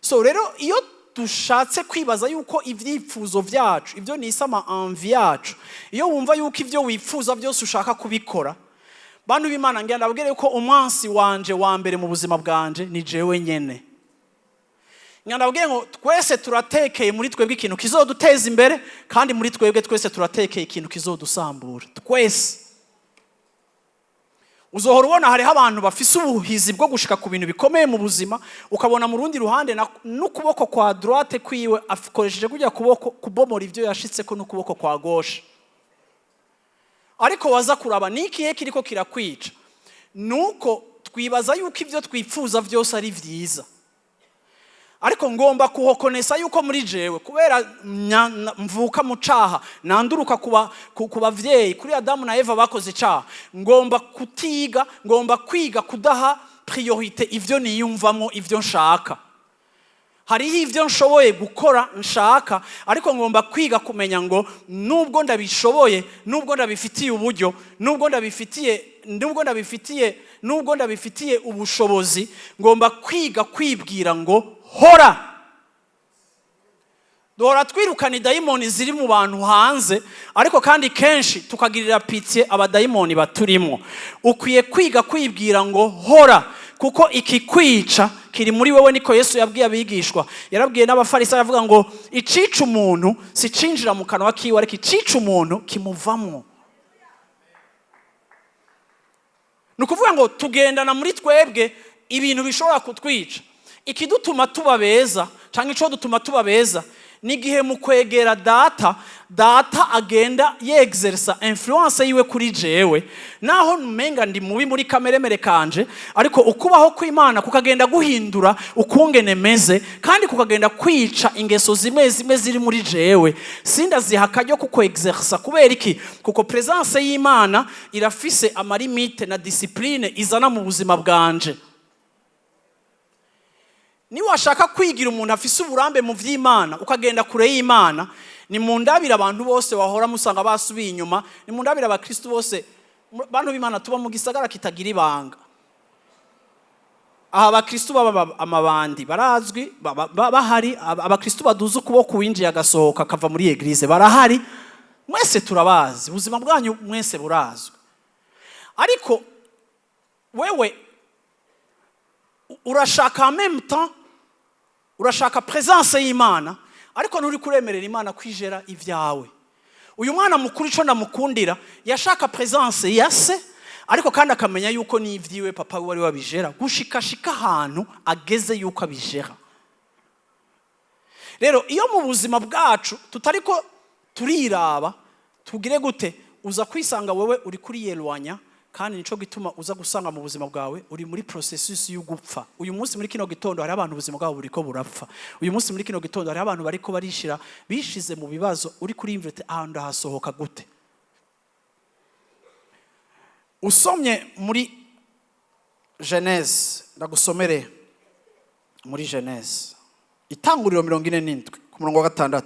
[SPEAKER 1] So rero iyo dushatse kwibaza yuko ibyifuzo byacu, ibyo nise ama envie yacu, iyo wumva yuko ibyo wifuza byose ushaka kubikora, bantu b'Imana, ngira ndabwire ko umwansi wanje wa mbere mu buzima bwanje ni jewe nyene. Ngira ndabwire ngo twese turatekeye muri twebwe ikintu kizoduteza imbere, kandi muri twebwe twese turatekeye ikintu kizodusambura twese. Uzohora ubona hariho abantu bafise ubuhizi bwo gushika ku bintu bikomeye mu buzima, ukabona mu rundi ruhande n'ukuboko kwa droite kwiwe akoresheje kujya kuboko kubomora ibyo yashitseko n'ukuboko kwa gauche. Ariko waza kuraba ni ikihe kiriko kirakwica? Nuko twibaza yuko ibyo twifuza byose ari byiza, ariko ngomba kuhokonesa yuko muri jewe, kubera mvuka mu caha, nanduruka ku bavyeyi, kuri Adamu na Eva bakoze icaha, ngomba kutiga, ngomba kwiga kudaha priorité ivyo niyumvamo, ivyo nshaka. Hariho ibyo nshoboye gukora nshaka, ariko ngomba kwiga kumenya ngo nubwo ndabishoboye, nubwo ndabifitiye uburyo, nubwo ndabifitiye ubushobozi, ngomba kwiga kwibwira ngo hora. Duhora twirukana idayimoni ziri mu bantu hanze, ariko kandi kenshi tukagirira pitié abadayimoni baturimo. Ukwiye kwiga kwibwira ngo hora, kuko ikikwica kiri muri wewe. Niko Yesu yabwiye abigishwa, yarabwiye n'Abafarisayo, aravuga ngo icica umuntu si cinjira mu kanwa kiwe, ariko icica umuntu kimuvamwo. Ni ukuvuga ngo tugendana muri twebwe ibintu bishobora kutwica. Ikidutuma tuba beza, cyangwa icyo dutuma tuba beza, ni igihe mu kwegera Data, Data agenda yexersa influence yiwe kuri jewe, naho numenga ndi mubi muri kameremere kanje, ariko ukubaho kw'Imana kukagenda guhindura ukungene meze, kandi kukagenda kwica ingeso zimwe zimwe ziri muri jewe, sindaziha akaryo kuko exersa. Kubera iki? Kuko présence y'Imana irafise ama limites na discipline izana mu buzima bwanje. Niba washaka kwigira umuntu afise uburambe mu by'Imana, ukagenda kure y'Imana, ni mu ndabire abantu bose wahora musanga basubiye inyuma, ni mu ndabire abakristu bose. Bantu b'Imana, tuba mu gisagara kitagira ibanga. Aha abakristu baba amabandi barazwi, bahari. Abakristu baduza ukuboko winjiye agasohoka akava muri église barahari. Mwese turabazi, ubuzima bwanyu mwese burazwi. Ariko wewe urashaka, en même temps urashaka présence y'Imana, ariko nturi kuremerera Imana kwijera ibyawe. Uyu mwana mukuru, ico ndamukundira, yashaka présence ya se, ariko kandi akamenya yuko n'ivyiwe papa we wari wabijera, gushikashika ahantu ageze yuko abijera. Rero iyo mu buzima bwacu tutariko turiraba, tugire gute? Uza kwisanga wewe uri kuriyelwanya, kandi nico gituma uza gusanga mu buzima bwawe uri muri processus y'ugupfa. Uyu munsi muri kino gitondo hari abantu ubuzima bwabo buriko burapfa. Uyu munsi muri kino gitondo hari abantu bariko barishira, bishize mu bibazo. Uri kuri imvete, ahantu ndahasohoka gute? Usomye muri Genèse, ndagusomere muri Genèse, Itanguriro 47 ku murongo wa 6.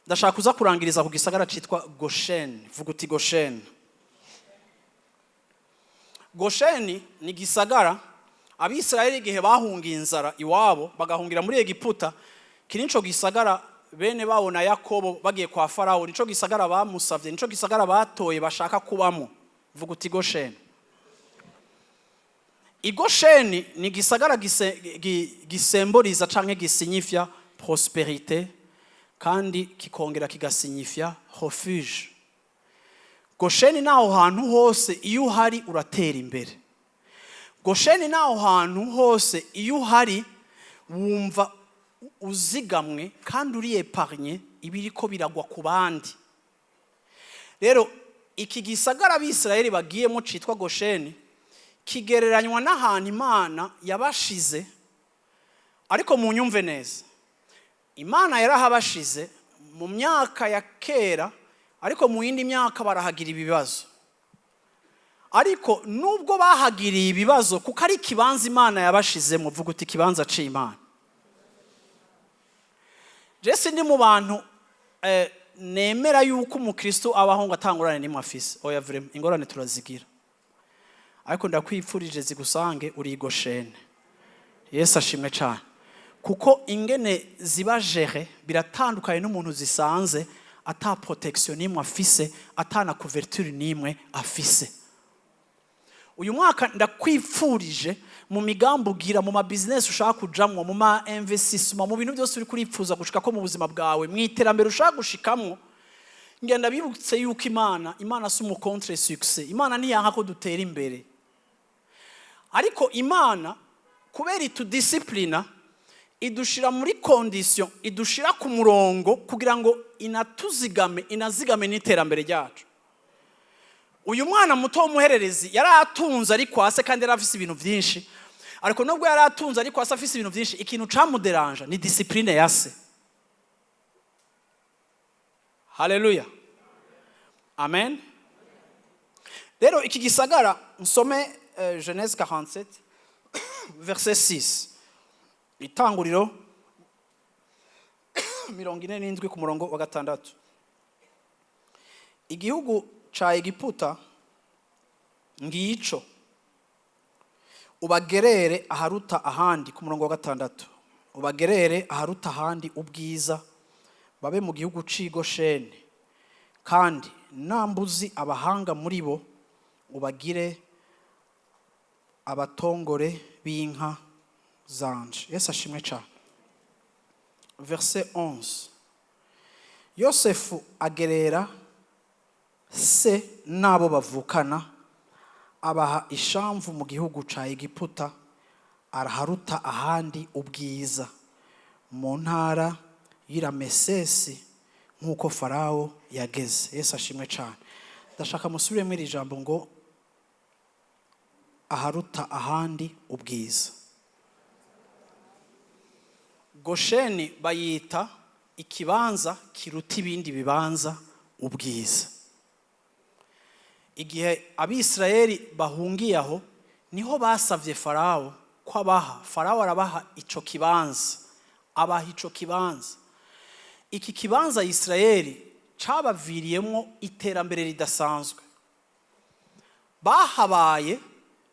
[SPEAKER 1] Ndashaka kuza kurangiriza ku gisagara citwa Gosheni. Vuga uti Gosheni. Gosheni ni gisagara Abisirayeli igihe bahungiye inzara iwabo bagahungira muri Egiputa, kiri nico gisagara bene babo na Yakobo bagiye kwa Farawo, nico gisagara bamusavye, nico gisagara batoye bashaka kubamo. Vuga uti Gosheni. Igosheni ni gisagara gisemboriza canke gisinyifya prospérité, kandi kikongera kigasinyifya refuge. Gosheni naho hantu hose iyo uhari uratera imbere. Gosheni naho hantu hose iyo uhari wumva uzigamwe kandi uri épargné ibiriko biragwa ku bandi. Rero iki gisagara Abisirayeli bagiyemo citwa Gosheni kigereranywa n'ahantu Imana yabashize. Ariko munyumve neza, Imana yarahabashize mu myaka ya kera, ariko mu yindi myaka barahagira ibibazo. Ariko nubwo bahagiriye ibibazo, kuko ari ikibanza Imana yabashizemo. Vuga uti ikibanza c'Imana. Jese ndi mu bantu nemera yuko umukristo abaho ngo atangurane n'imwe afise. Oya, vraiment, ingorane turazigira, ariko ndakwipfurije zigusange uri Goshene. Yesu ashimwe cyane, kuko ingene ziba gérées biratandukanye n'umuntu zisanze ata protection n'imwe afise, ata na couverture n'imwe afise. Uyu mwaka ndakwipfurije, mu migambi ugira, mu ma business ushaka kujamwo, mu ma investissement, mu bintu byose uri kuripfuza gushika ko mu buzima bwawe, mu iterambere ushaka gushikamwo, ngenda bibutse yuko Imana si umu contre succès. Imana ntiyanka ko dutera imbere, ariko Imana kubera itudisciplina, idushira muri condition, idushira ku murongo kugira ngo inatuzigame, inazigame n'iterambere ryacu. Uyu mwana muto w'umuhererezi yari atunze ariko hasi, kandi yari afise ibintu byinshi. Ariko nubwo yari atunze ariko hasi, afise ibintu byinshi, ikintu camuderanja ni discipline ya se. Haleluya, amen. Rero iki gisagara, nsome Genèse 47 verset 6, Itanguriro 47 ku murongo wa 6. Igihugu ca Egiputa ngico, ubagerere aharuta ahandi. Ku murongo wa 6, ubagerere aharuta ahandi ubwiza, babe mu gihugu c'i Gosheni. Kandi nambuzi abahanga muri bo, ubagire abatongore b'inka zanje. Yesu ashimwe cyane. Verset 11, Yosefu agerera se n'abo bavukana, abaha ishamvu mu gihugu ca Egiputa araharuta ahandi ubwiza, mu ntara y'iramesesi, nk'uko Farawo yageze. Yesu ashimwe cyane. Ndashaka musubiremo iri jambo ngo aharuta ahandi ubwiza. Gosheni bayita ikibanza kiruta ibindi bibanza ubwiza. Igihe Abisirayeli bahungiye aho, niho basavye Farawo ko abaha. Farawo arabaha ico kibanza, abaha ico kibanza. Iki kibanza Isirayeli cabaviriyemwo iterambere ridasanzwe. Bahabaye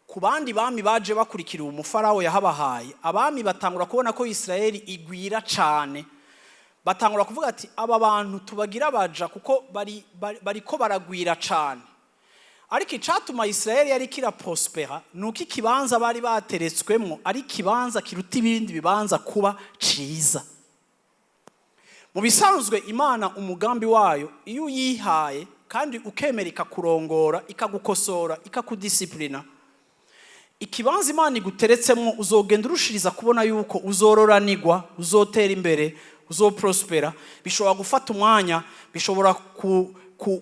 [SPEAKER 1] ku bandi bami baje bakurikira uwo mufarawo yahabahaye. Abami batangura kubona ko Isirayeli igwira cane, batangura kuvuga ati: "Aba bantu tubagira baja, kuko bari bariko baragwira cane." Ariko icatuma Isirayeli yari kiraprospera ni uko ikibanza bari bateretswemwo ari ikibanza kiruta ibindi bibanza kuba ciza. Mu bisanzwe, Imana umugambi wayo, iyo uyihaye kandi ukemera ikakurongora, ikagukosora, ikakudisciplina, ikibanza Imana iguteretsemo uzogenda urushiriza kubona yuko uzororanigwa, uzotera imbere, uzoprospera. Bishobora gufata umwanya, bishobora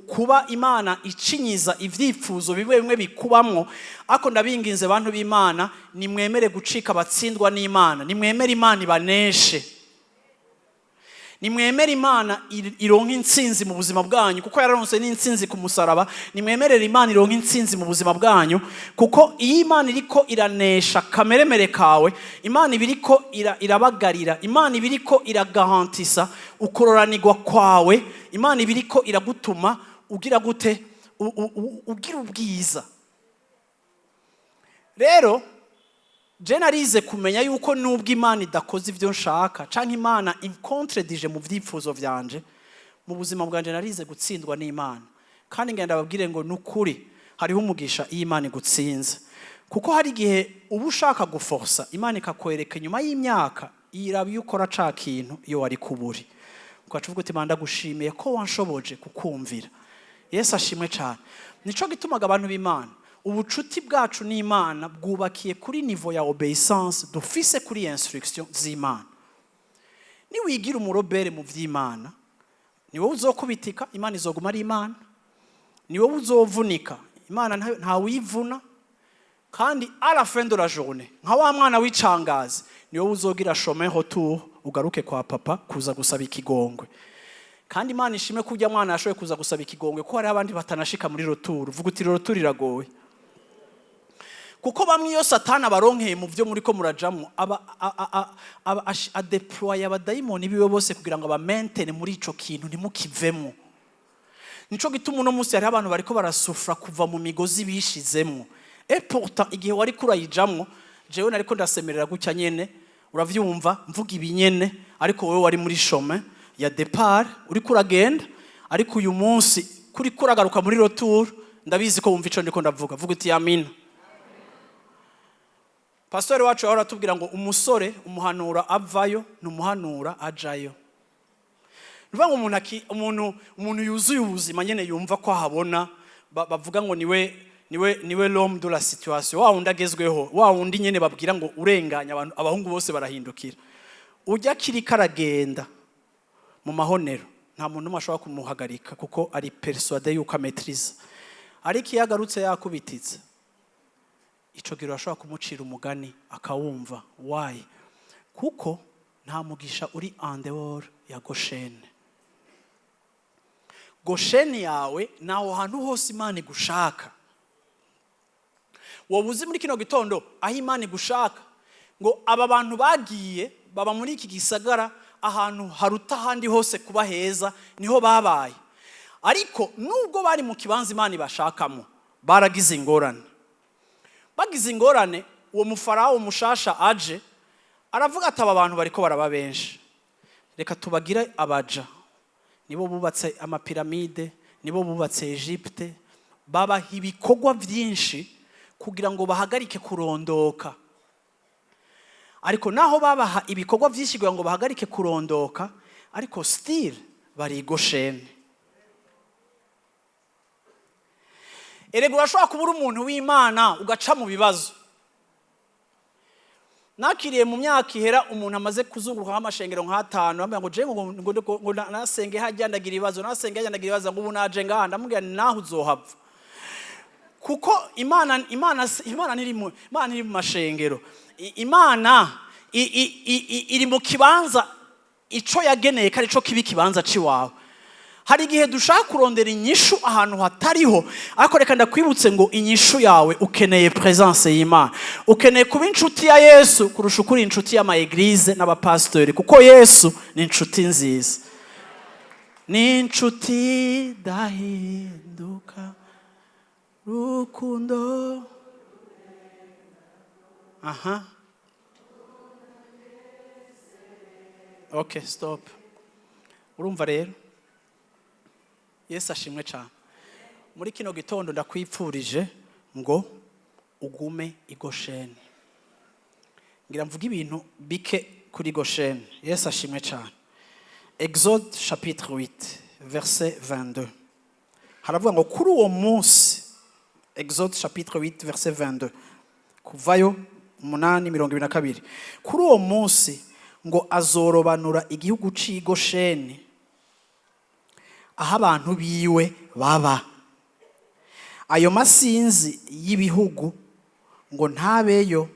[SPEAKER 1] kuba Imana icinyiza ibyifuzo bimwe bimwe bikubamwo. Ariko ndabinginze, bantu b'Imana, nimwemere gucika abatsindwa n'Imana, nimwemere Imana ibaneshe, nimwemere Imana ironke intsinzi mu buzima bwanyu, kuko yararonse n'intsinzi ku musaraba. Nimwemerere Imana ironke intsinzi mu buzima bwanyu, kuko iyo Imana iriko iranesha kameremere kawe, Imana iba iriko irabagarira, Imana iba iriko iragarantisa ukororanirwa kwawe, Imana iba iriko iragutuma ugira gute? Ugira ubwiza. Rero je narize kumenya yuko nubwo Imana idakoze ibyo nshaka canke Imana incontredije mu vyifuzo vyanje mu buzima bwanje, narize gutsindwa n'Imana. Kandi ngenda babwire ngo nukuri hariho umugisha iyo Imana igutsinze, kuko hari igihe uba ushaka guforsa, Imana ikakwereka inyuma y'imyaka, iraba iyo ukora ca kintu iyo wari kuburi, ugaca uvuga uti: "Imana, ndagushimiye ko wanshoboje kukumvira." Yesu ashimwe cyane. Nico gitumaga, abantu b'Imana, ubucuti bwacu n'Imana bwubakiye kuri niveau ya obéissance dufise kuri instruction z'Imana. Niwigira umurebelle mu vy'Imana, ni wowe uzokubitika, Imana izoguma ari Imana. Ni wowe uzovunika, Imana ntawuyivuna. Kandi à la fin de la journée, nka wa mwana w'icangazi, ni wowe uzogira chemin retour, ugaruke kwa papa kuza gusaba ikigongwe. Kandi Imana ishimwe ko ujya mwana yashoboye kuza gusaba ikigongwe, ko hariho abandi batanashika muri retour. Vuga uti: "Retour iragoye." Kuko bamwe iyo Satani abaronkeye mu byo muri ko murajamo, aba adeploye abadayimoni biwe bose kugira ngo abamaintienne muri ico kintu, ntimukivemo. Nico gituma uno munsi hariho abantu bariko barasufra kuva mu migozi bishizemwo. Et pourtant igihe wari kurayijamwo, jewe nariko ndasemerera gutya nyene, uravyumva, mvuga ibi nyene, ariko wowe wari muri chemin ya départ, uriko uragenda. Ariko uyu munsi kuri kuragaruka muri retour, ndabizi ko wumva ico ndiko ndavuga. Vuga uti: "Amina." Pastori wacu yahora atubwira ngo umusore umuhanura avayo, ntumuhanura ajayo. Ni ukuvuga ngo umuntu yuzuye ubuzima nyene, yumva ko ahabona, bavuga ngo niwe l'homme de la situation, wa wundi agezweho, wa wundi nyene babwira ngo urenganya abantu, abahungu bose barahindukira. Ujya akiriko aragenda mu mahonero, nta muntu n'umwe ashobora kumuhagarika, kuko ari persuadé yuko amaîtrisa. Ariko iyo agarutse yakubititse, ico gihe urashobora kumucira umugani akawumva. Why? Kuko nta mugisha uri en dehors ya Gosheni. Gosheni yawe ni aho hantu hose Imana igushaka. Wowe uzi muri kino gitondo aho Imana igushaka ngo aba bantu bagiye baba muri iki gisagara, ahantu haruta ahandi hose kuba heza, niho babaye. Ariko nubwo bari mu kibanza Imana ibashakamo, baragize ingorane. Bagize ingorane, uwo mufarawo mushasha aje aravuga ati: "Aba bantu bariko baraba benshi, reka tubagire abaja." Nibo bubatse amapiramide, nibo bubatse Egypte. Babaha ibikorwa byinshi kugira ngo bahagarike kurondoka. Ariko naho babaha ibikorwa byinshi kugira ngo bahagarike kurondoka, ariko still bari i Gosheni. Erega urashobora kuba uri umuntu w'Imana ugaca mu bibazo. Nakiriye mu myaka ihera umuntu amaze kuzunguruka nk'amashengero nk'atanu, bambwira ngo jewe ngo nasenge hajya ndagira ibibazo, nasenge hajya ndagira ibibazo, ngo ubu naje ngaha. Ndamubwira nti: "Naho uzohava," kuko Imana iri mu mashengero. Imana iri mu kibanza ico yageneye ko arico kiba ikibanza ciwawe. Hari igihe dushaka kurondera inyishu ahantu hatariho, ariko reka ndakwibutse ngo inyishu yawe, ukeneye presence y'Imana, ukeneye kuba inshuti ya Yesu kurusha uko uri inshuti y'ama église n'abapasitori, kuko Yesu ni inshuti nziza, ni inshuti idahinduka, rukundo. Aha, okay, stop. Urumva rero, Yesu ashimwe cyane. Muri kino gitondo ndakwipfurije ngo ugume i Gosheni. Ngira mvuge ibintu bike kuri Gosheni. Yesu ashimwe cyane. Exode chapitre 8 verset 22, haravuga ngo kuri uwo munsi, Exode chapitre 8 verset 22, Kuvayo 8:22, kuri uwo munsi ngo azorobanura igihugu c'i Gosheni aho abantu biwe baba, ayo masinzi y'ibihugu ngo ntabeyo,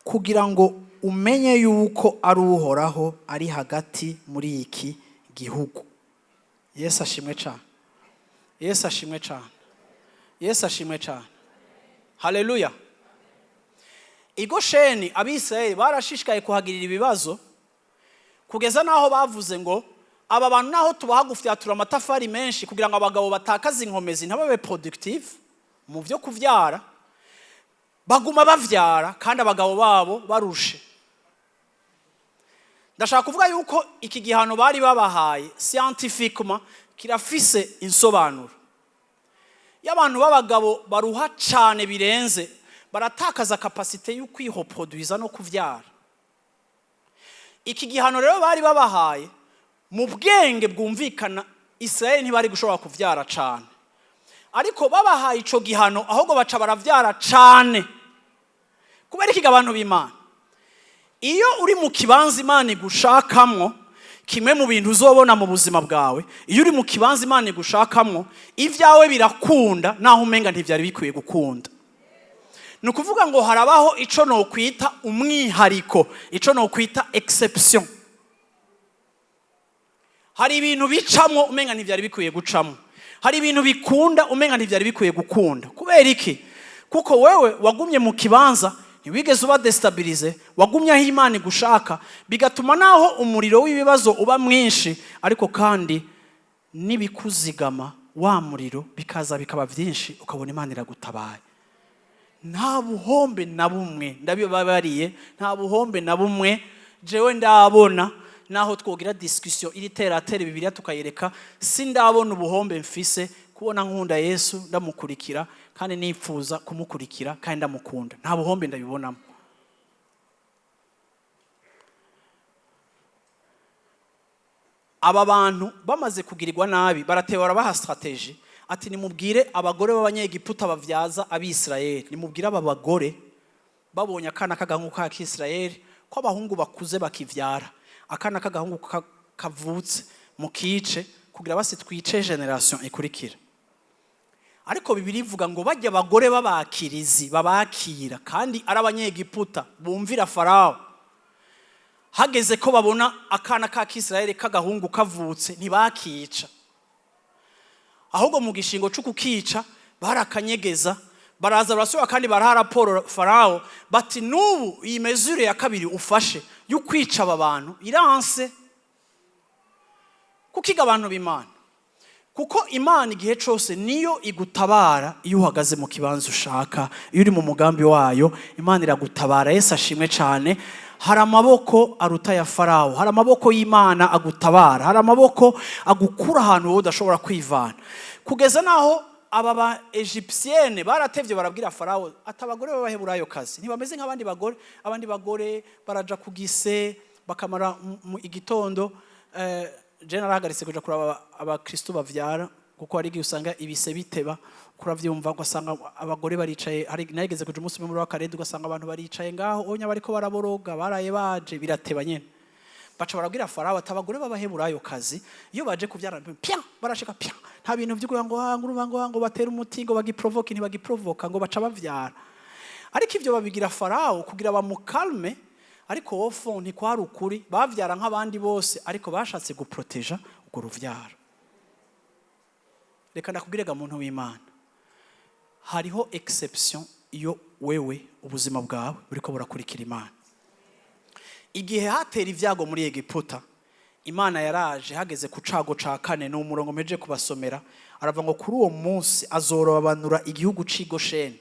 [SPEAKER 1] kugira ngo umenye yuko ari Uhoraho ari hagati muri iki gihugu. Yesu ashimwe cyane, Yesu ashimwe cyane, Yesu ashimwe cyane. Haleluya! I Gosheni Abisirayeli barashishikaye kuhagirira ibibazo, kugeza n'aho bavuze ngo aba bantu naho tubaha gufyatura amatafari menshi kugira ngo abagabo batakaze inkomezi, ntibabe productive mu byo kuvyara, baguma bavyara kandi abagabo babo barushe. Ndashaka kuvuga yuko iki gihano bari babahaye, scientifiquement kirafise insobanuro. Iyo abantu b'abagabo baruha cyane birenze, baratakaza capacité yo kwireproduiza no kuvyara. Iki gihano rero bari babahaye, mu bwenge bwumvikana, Israel ntibari gushobora kuvyara cyane, ariko babahaye ico gihano, ahubwo baca baravyara cyane. Kubera iki? Abantu b'Imana, iyo uri mu kibanza Imana igushakamwo, kimwe mu bintu uzobona mu buzima bwawe, iyo uri mu kibanza Imana igushakamwo, ibyawe birakunda naho umenga ntibyari bikwiye gukunda. Ni ukuvuga ngo harabaho ico nokwita umwihariko, ico nokwita exception. Hari ibintu bicamwo umenga ntibyari bikwiye gucamo, hari ibintu bikunda umenga ntibyari bikwiye gukunda. Kubera iki? Kuko wewe wagumye mu kibanza, ntiwigeze uba déstabilisé, wagumye aho Imana igushaka, bigatuma naho umuriro w'ibibazo uba mwinshi, ariko kandi n'ibikuzigama wa muriro bikaza bikaba byinshi, ukabona Imana iragutabaye. Nta buhombe na bumwe, ndabibabariye, nta buhombe na bumwe jewe ndabona. Naho twogira discussion iri teratere, Bibiliya tukayereka, sindabona ubuhombe mfise kubona nkunda Yesu, ndamukurikira kandi nifuza kumukurikira kandi ndamukunda. Nta buhombe ndabibonamo. Aba bantu bamaze kugirirwa nabi, baratewe, barabaha stratégie ati: "Nimubwire abagore b'Abanyegiputa bavyaza Abisirayeli, nimubwire aba bagore babonye akana k'agahungu ka Kisirayeli, ko abahungu bakuze bakivyara, akana k'agahungu kavutse mukice, kugira basi twice génération ikurikira." Ariko Bibiliya ivuga ngo bajya abagore b'abakirizi babakira, kandi ari Abanyegiputa bumvira Farawo, hageze ko babona akana ka Kisirayeli k'agahungu kavutse, ntibakica. Ahubwo mu gishingo cyo kukica barakanyegeza, baraza barasubira kandi baraha raporo Farawo, bati: "N'ubu iyi mesure ya kabiri ufashe yo kwica aba bantu iranse." Kukiga abantu b'Imana, kuko Imana igihe cyose niyo igutabara. Iyo uhagaze mu kibanza ushaka, iyo uri mu mugambi wayo, Imana iragutabara. Yesu ashimwe cyane. Hari amaboko aruta ya Farawo, hari amaboko y'Imana agutabara, hari amaboko agukura ahantu wowe udashobora kwivana. Kugeza n'aho aba ba Égyptiennes baratevye barabwira Farawo ati: "Abagore b'Abaheburayo kazi ntibameze nk'abandi bagore. Abandi bagore baraja ku gise bakamara igitondo." Je narahagaritse kuja kuraba abakristo bavyara, kuko hari igihe usanga ibise biteba kuravyumva, ugasanga abagore baricaye. Hari nageze kuja umunsi umwe muri w'akarede, ugasanga abantu baricaye ngaho onya bariko baraboroga, baraye baje, birateba nyene. Baca barabwira Farawo ati: "Abagore b'Abaheburayo kazi iyo baje kuvyara, pya barashika pya, nta bintu vyo kugira ngo ah, ngo urumva ngo batere umuti, ngo bagiprovoke, ntibagiprovoka, ngo baca bavyara." Ariko ivyo babigira Farawo kugira bamukalme, ariko au fond ntikwari ukuri. Bavyara nk'abandi bose, ariko bashatse guproteja urwo ruvyaro. Reka ndakubwire ga muntu w'Imana, hariho exception iyo wewe ubuzima bwawe buriko burakurikira Imana. Igihe hatera ibyago muri Egiputa, Imana yaraje. Hageze ku cago ca kane, ni umurongo mpejeje kubasomera, aravuga ngo kuri uwo munsi azorobanura igihugu c'i Gosheni.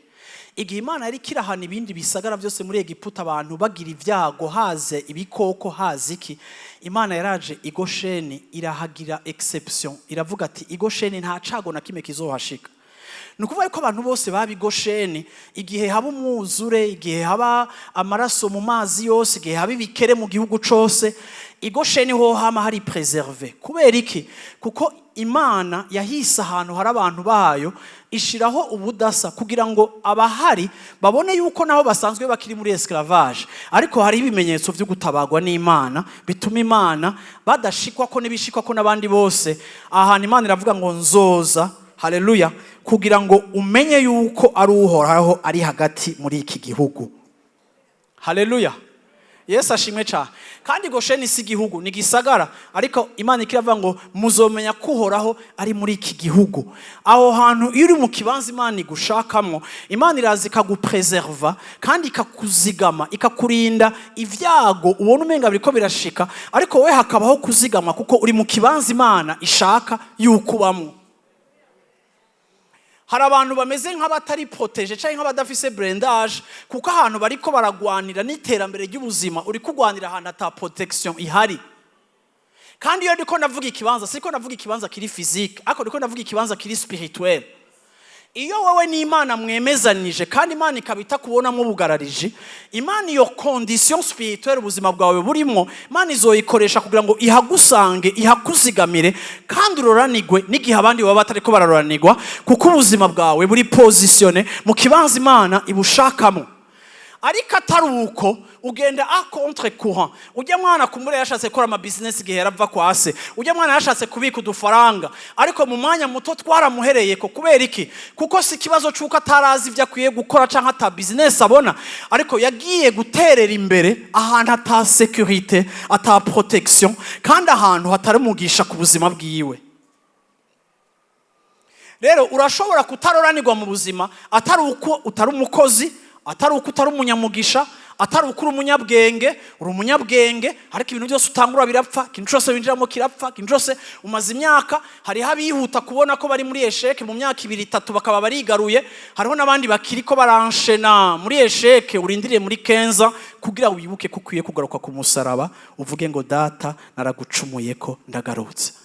[SPEAKER 1] Igihe Imana yari kirahana ibindi bisagara byose muri Egiputa, abantu bagira ibyago, haze ibikoko, haze iki, Imana yaraje i Gosheni irahagira exception, iravuga ati: "I Gosheni nta cago na kimwe kizohashika." Ni ukuvuga ko abantu bose baba i Gosheni, igihe haba umwuzure, igihe haba amaraso mu mazi yose, igihe haba ibikere mu gihugu cose, i Gosheni ho hama hari préservé. Kubera iki? Kuko Imana yahise ahantu hari abantu bayo, ishiraho ubudasa kugira ngo abahari babone yuko nabo basanzwe bakiri muri esclavage, ariko hari ibimenyetso byo gutabagwa n'Imana bituma Imana badashikwa ko n'ibishikwa ko n'abandi bose. Ahantu Imana iravuga ngo: "Nzoza," haleluya, kugira ngo umenye yuko ari Uhoraho ari hagati muri iki gihugu. Haleluya, Yesu ashimwe cyane. Kandi Gosheni si igihugu, ni gisagara, ariko Imana ikiravuga ngo muzomenya ko Uhoraho ari muri iki gihugu. Aho hantu iyo uri mu kibanza Imana igushakamo, Imana iraza ikagupreserva kandi ikakuzigama, ikakurinda ibyago ubona umenga biriko birashika, ariko wowe hakabaho kuzigama kuko uri mu kibanza Imana ishaka yuko ubamwo. Hari abantu bameze nk'abatari protégés cyangwa nk'abadafise blindage, kuko ahantu bariko baragwanira n'iterambere ry'ubuzima, uri kugwanira ahantu ata protection ihari. Kandi iyo ndiko ndavuga ikibanza, siko ndavuga ikibanza kiri physique, ariko ndiko ndavuga ikibanza kiri spirituel. Iyo wowe n'Imana mwemezanije, kandi Imana ikaba itakubonamo ubugarariji, Imana iyo condition spirituelle ubuzima bwawe burimo, Imana izoyikoresha kugira ngo ihagusange, ihakuzigamire, kandi uroranigwe n'igihe abandi baba batariko bararoranigwa, kuko ubuzima bwawe buri positionné mu kibanza Imana ibushakamo. Ariko atari uko, ugenda à contre-courant. Ujya mwana kumure yashatse gukora ama business igihe yarava kwa se, ujya mwana yashatse kubika udufaranga, ariko mu mwanya muto twaramuhereye ko. Kubera iki? Kuko si ikibazo cy'uko atarazi ibyo akwiye gukora cyangwa ata business abona, ariko yagiye guterera imbere ahantu ata sécurité, ata protection, kandi ahantu hatari umugisha ku buzima bwiwe. Rero urashobora kutaroranirwa mu buzima, atari uko utari umukozi, atari uko utari umunyamugisha, atari uko uri umunyabwenge. Uri umunyabwenge, ariko ibintu byose utangura birapfa, ikintu cyose winjiramo kirapfa, ikintu cyose umaze imyaka. Hariho abihuta kubona ko bari muri échec, mu myaka 2, 3 bakaba barigaruye. Hariho n'abandi bakiri ko baranshena muri échec. Urindiriye muri kenza kugira wibuke ko ukwiye kugaruka ku musaraba, uvuge ngo: "Data, naragucumuye ko ndagarutse."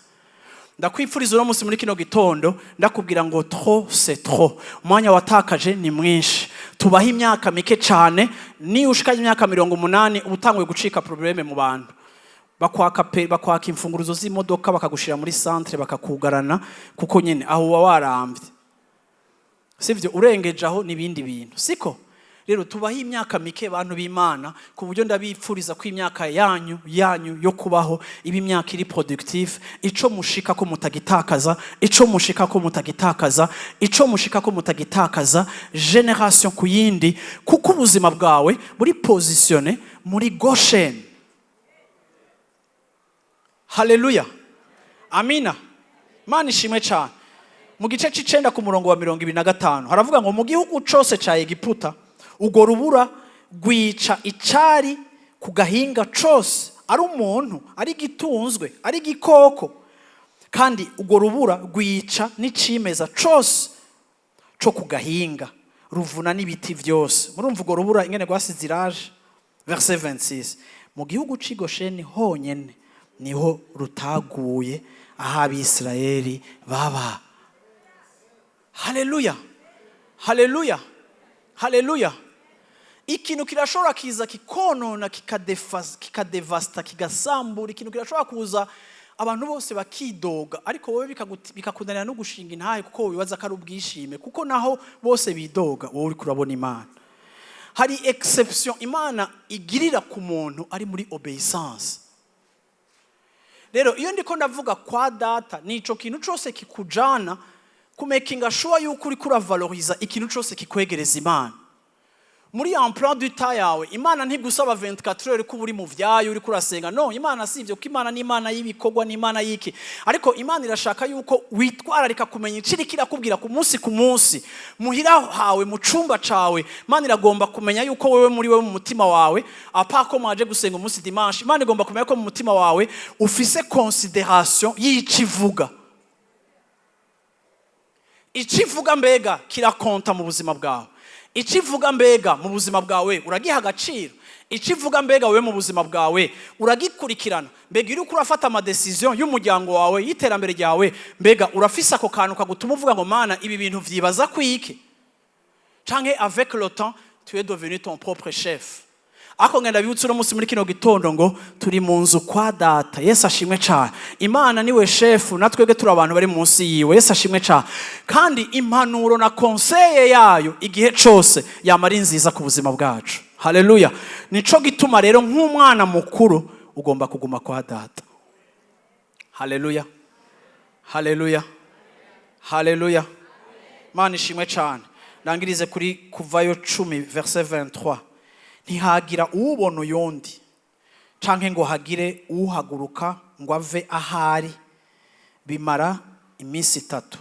[SPEAKER 1] Ndakwifuriza uno munsi muri kino gitondo, ndakubwira ngo trop c'est trop. Umwanya watakaje ni mwinshi. Tubaho imyaka mike cyane. Niyo ushikanye imyaka 80, uba utanguye gucika problème mu bantu. Bakwaka pe, bakwaka imfunguruzo z'imodoka, bakagushira muri centre, bakakugarana, kuko nyine aho uba warambye, sivyo? Urengeje aho n'ibindi bintu, siko? Rero tubaho imyaka mike, bantu b'Imana, ku buryo ndabipfuriza ko imyaka yanyu yo kubaho iba imyaka iri productive. Ico mushika ko mutagitakaza, ico mushika ko mutagitakaza, ico mushika ko mutagitakaza génération ku yindi, kuko ubuzima bwawe buri positionné muri Goshen. Haleluya, amina, Imana ishimwe cyane. Mu gice c'icenda ku murongo wa 25 haravuga ngo: "Mu gihugu cose ca Egiputa urwo rubura rwica icari ku gahinga cose, ari umuntu, ari igitunzwe, ari igikoko, kandi urwo rubura rwica n'icimeza cose co ku gahinga, ruvuna n'ibiti vyose." Murumva urwo rubura ingene rwasize iraje. Verset 26: "Mu gihugu c'i Gosheni honyene niho rutaguye aho Abisirayeli baba." Haleluya, haleluya, haleluya. Ikintu kirashobora kiza kikonona, kikadevasta, kigasambura. Ikintu kirashobora kuza, abantu bose bakidoga, ariko wowe bikakunanira no gushinga intahe, kuko wibaza ko ari ubwishime, kuko naho bose bidoga, wowe uriko urabona Imana. Hari exception Imana igirira ku muntu ari muri obéissance. Rero iyo ndiko ndavuga kwa Data, nico kintu cose kikujana kumakinga sure yuko uriko uravaloriza ikintu cose kikwegereza Imana muri emploi du temps yawe. Imana ntigusaba 24 heures kuba uri mu vyayo, uriko urasenga. No, Imana si ivyo, kuko Imana ni Imana y'ibikorwa, ni Imana y'iki. Ariko Imana irashaka yuko witwararika kumenya iciri kirakubwira ku munsi ku munsi, muhira hawe, mu cumba cawe. Imana iragomba kumenya yuko wewe, muri wewe, mu mutima wawe, apa ko mwaje gusenga umunsi dimanche, Imana igomba kumenya ko mu mutima wawe ufise considération y'ico ivuga. Icyo ivuga mbega kirakonta mu buzima bwawe? Icyo ivuga mbega mu buzima bwawe uragiha agaciro? Icyo ivuga mbega wowe mu buzima bwawe uragikurikirana? Mbega iyo uriko urafata ama décisions y'umuryango wawe, y'iterambere ryawe, mbega urafise ako kantu kagutuma uvuga ngo: "Mana, ibi bintu vyibaza kwiki?" Canke avec le temps tu es devenu ton propre chef? Ariko ngenda bibutse uno munsi muri kino gitondo ngo turi mu nzu kwa Data. Yesu ashimwe cyane. Imana niwe shefu, natwebwe turi abantu bari munsi yiwe. Yesu ashimwe cyane. Kandi impanuro na conseil yayo igihe cose yama ari nziza ku buzima bwacu. Haleluya. Nico gituma rero nk'umwana mukuru ugomba kuguma kwa Data. Haleluya, haleluya, haleluya, Imana ishimwe cyane. Ndangirize kuri Kuvayo 10 verset 23: "Ntihagira uwubona uyundi, canke ngo hagire uhaguruka ngo ave ahari, bimara iminsi 3.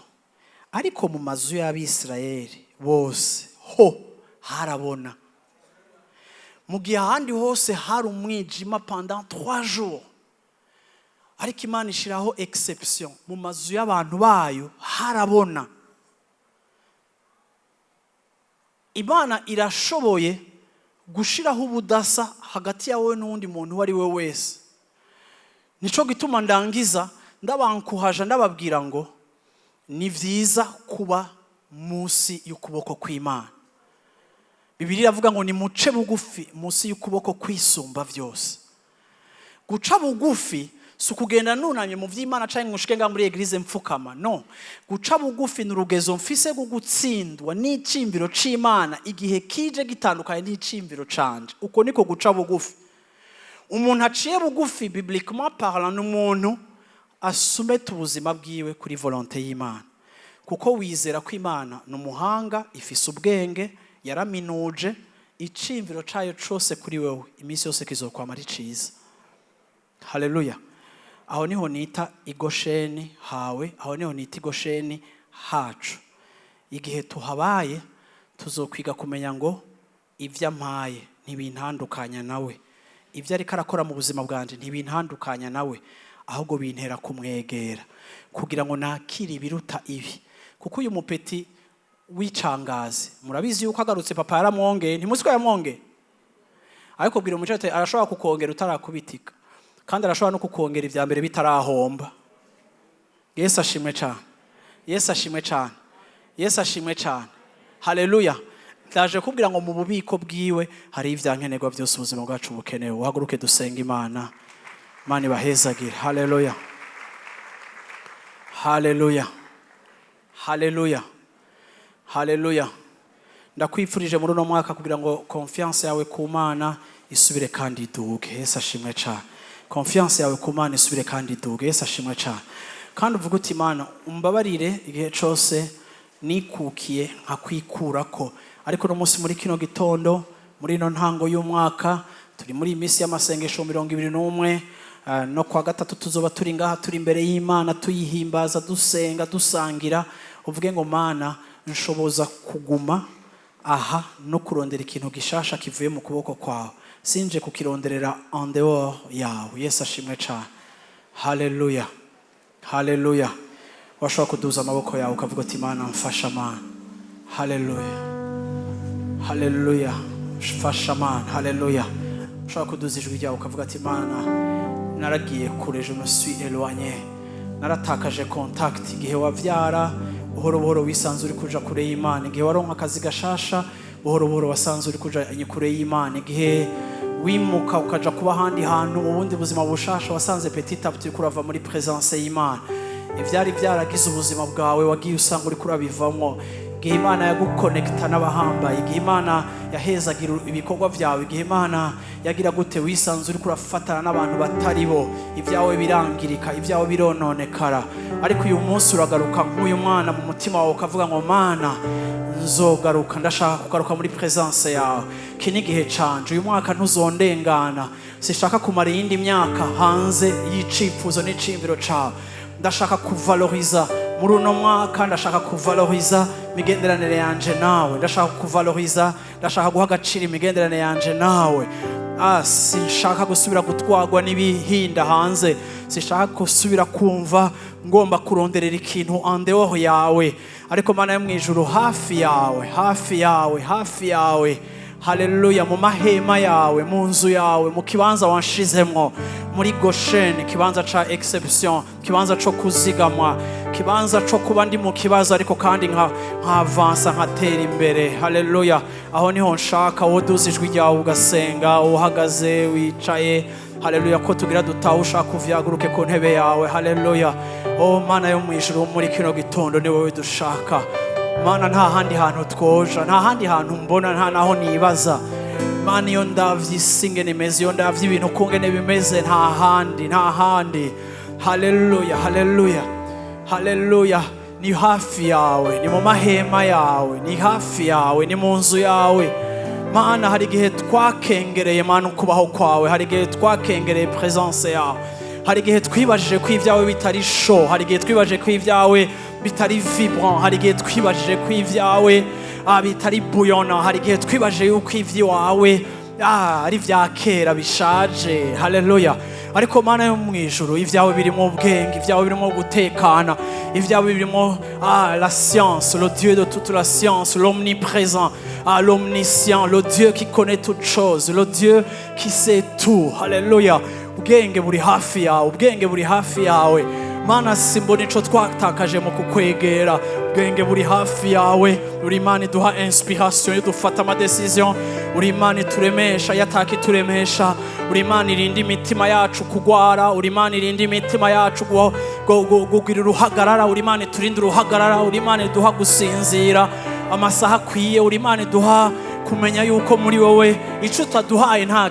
[SPEAKER 1] Ariko mu mazu y'Abisirayeli bose ho harabona, mu gihe ahandi hose hari umwijima pendant 3 jours." Ariko Imana ishyiraho exception: mu mazu y'abantu bayo harabona. Imana irashoboye gushiraho ubudasa hagati yawe n'uwundi muntu uwo ari we wese. Nico gituma ndangiza ndabankuhaja, ndababwira ngo ni byiza kuba munsi y'ukuboko kw'Imana. Bibiliya iravuga ngo: "Nimuce bugufi munsi y'ukuboko kwisumba byose." Guca bugufi si ukugenda nunamye mu by'Imana cyangwa ngo ushike ngaha muri église mfukama. No guca bugufi ni urugezo mfise rwo gutsindwa n'iciyumviro c'Imana igihe kije gitandukanye n'iciyumviro canje. Uko niko guca bugufi. Umuntu aciye bugufi, bibliquement parlant, ni umuntu asumeta ubuzima bwiwe kuri volonté y'Imana, kuko wizera ko Imana ni umuhanga, ifise ubwenge, yaraminuje. Iciyumviro cayo cose kuri wewe iminsi yose kizokwama ari ciza. Haleluya. Aho niho nita igosheni hawe, aho niho nita igosheni hacu. Igihe tuhabaye tuzokwiga kumenya ngo ibyo ampaye ntibintandukanya nawe, ibyo ariko arakora mu buzima bwanje ntibintandukanya nawe, ahubwo bintera kumwegera kugira ngo nakire ibiruta ibi. Kuko uyu mupeti w'icangazi, murabizi yuko agarutse papa yaramwongeye. Ntimuzi ko yamwongeye? Ariko bwira umuco ati: arashobora kukongera utarakubitika, kandi arashobora no kukongera ibya mbere bitarahomba. Yesu ashimwe cyane, Yesu ashimwe cyane, Yesu ashimwe cyane. Haleluya. Ndaje kubwira ngo mu bubiko bwiwe hari ibyankenerwa byose ubuzima bwacu bukenewe. Uhaguruke dusenga Imana. Imana ibahezagire. Haleluya, haleluya, haleluya, haleluya. Ndakwifurije muri uno mwaka kugira ngo confiance yawe ku Mana isubire kandi iduge. Yesu ashimwe cyane. Confiance yawe ku Mana isubire kandi iduge. Yesu ashimwe cyane. Kandi uvuga uti: "Imana, umbabarire igihe cyose nikukiye nkakwikurako." Ariko uno munsi, muri kino gitondo, muri ino ntango y'umwaka, turi muri iyi minsi y'amasengesho 21, no kwa gatatu tuzoba turi ngaha, turi imbere y'Imana, tuyihimbaza, dusenga, dusangira. Uvuge ngo: "Mana, nshoboza kuguma aha no kurondera ikintu gishasha kivuye mu kuboko kwawe, sinje kukironderera en dehors yawe." Yesu ashimwe cyane. Haleluya, haleluya. Washobora kuduza amaboko yawe ukavuga uti: "Mana, mfasha, Mana." Haleluya, haleluya. Fasha, Mana. Haleluya. Ushobora kuduza ijwi ryawe ukavuga ati: "Mana, naragiye kure, je me suis éloigné, naratakaje contact." Igihe wavyara, buhoro buhoro wisanze uri kuja kure y'Imana. Igihe waronka akazi gashasha, buhoro buhoro wasanze uri kuja kure y'Imana. Igihe wimuka ukaja kuba ahandi hantu mu bundi buzima bushasha, wasanze petit à petit uriko urava muri présence y'Imana. Ivyari byaragize ubuzima bwawe, wagiye usanga uriko urabivamwo. Igihe Imana yagukonekita n'abahambaye, igihe Imana yahezagira ibikorwa byawe, igihe Imana yagira gute, wisanze uriko urafatana n'abantu batari bo, ibyawe birangirika, ibyawe birononekara. Ariko uyu munsi uragaruka nk'uyu mwana mu mutima wawe, ukavuga ngo: "Mana, nzogaruka, ndashaka kugaruka muri présence yawe. Iki ni igihe canje. Uyu mwaka ntuzondengana. Sishaka kumara iyindi myaka hanze y'icifuzo n'iciyumviro cawe. Ndashaka kuvaloriza muri uno mwaka, ndashaka kuvaloriza imigenderanire yanje nawe, ndashaka kuvaloriza, ndashaka guha agaciro imigenderanire yanje nawe. Sinshaka gusubira gutwarwa n'ibihinda hanze, sinshaka gusubira kumva ngomba kuronderera ikintu en dehors yawe, ariko Mana yo mu ijuru, hafi yawe, hafi yawe, hafi yawe." Haleluya. Mu mahema yawe, mu nzu yawe, mu kibanza wanshizemwo, muri Gosheni, ikibanza ca exception, ikibanza co kuzigamwa, ikibanza co kuba ndi mu kibazo ariko kandi nka nkavansa, nkatera imbere. Haleluya. Aho niho nshaka. Woduza ijwi ryawe ugasenga, uhagaze, wicaye. Haleluya. Ko tugira dutaha, ushaka uvyaguruke ku ntebe yawe. Haleluya. Oh Mana yo mu ijuru, muri kino gitondo ni wowe dushaka, Mana. Nta handi hantu twoja, nta handi hantu mbona, nta naho nibaza, Mana. Iyo ndavye isi ingene imeze, iyo ndavye ibintu ukungene bimeze, nta handi, nta handi. Haleluya, haleluya, haleluya. Ni hafi yawe, ni mu mahema yawe, ni hafi yawe, ni mu nzu yawe, Mana. Hari igihe twakengereye, Mana, ukubaho kwawe. Hari igihe twakengereye présence yawe. Hari igihe twibajije ko ibyawe bitari chaud. Hari igihe twibajije ko ibyawe bitari vibrant. Hari igihe twibajije ko ibyawe bitari bouillonnant. Hari igihe twibajije yuko iby'iwawe ari ibya kera bishaje. Haleluya. Ariko Mana yo mu ijuru, ibyawe birimo ubwenge, ibyawe birimo gutekana, ibyawe birimo la science, le Dieu de toute la science, l'omniprésent, l'omniscient, le Dieu qui connaît toutes choses, le Dieu qui sait tout. Haleluya. Ubwenge buri hafi yawe, ubwenge buri hafi yawe, Mana. Simbona ico twatakaje mu kukwegera. Ubwenge buri hafi yawe. Uri Imana iduha inspiration yo dufata ama décision. Uri Imana ituremesha yataka ituremesha. Uri Imana irinda imitima yacu kugwara. Uri Imana irinda imitima yacu kugira uruhagarara. Uri Imana iturinda uruhagarara. Uri Imana iduha gusinzira amasaha akwiye. Uri Imana iduha kumenya yuko muri wowe ico utaduhaye nta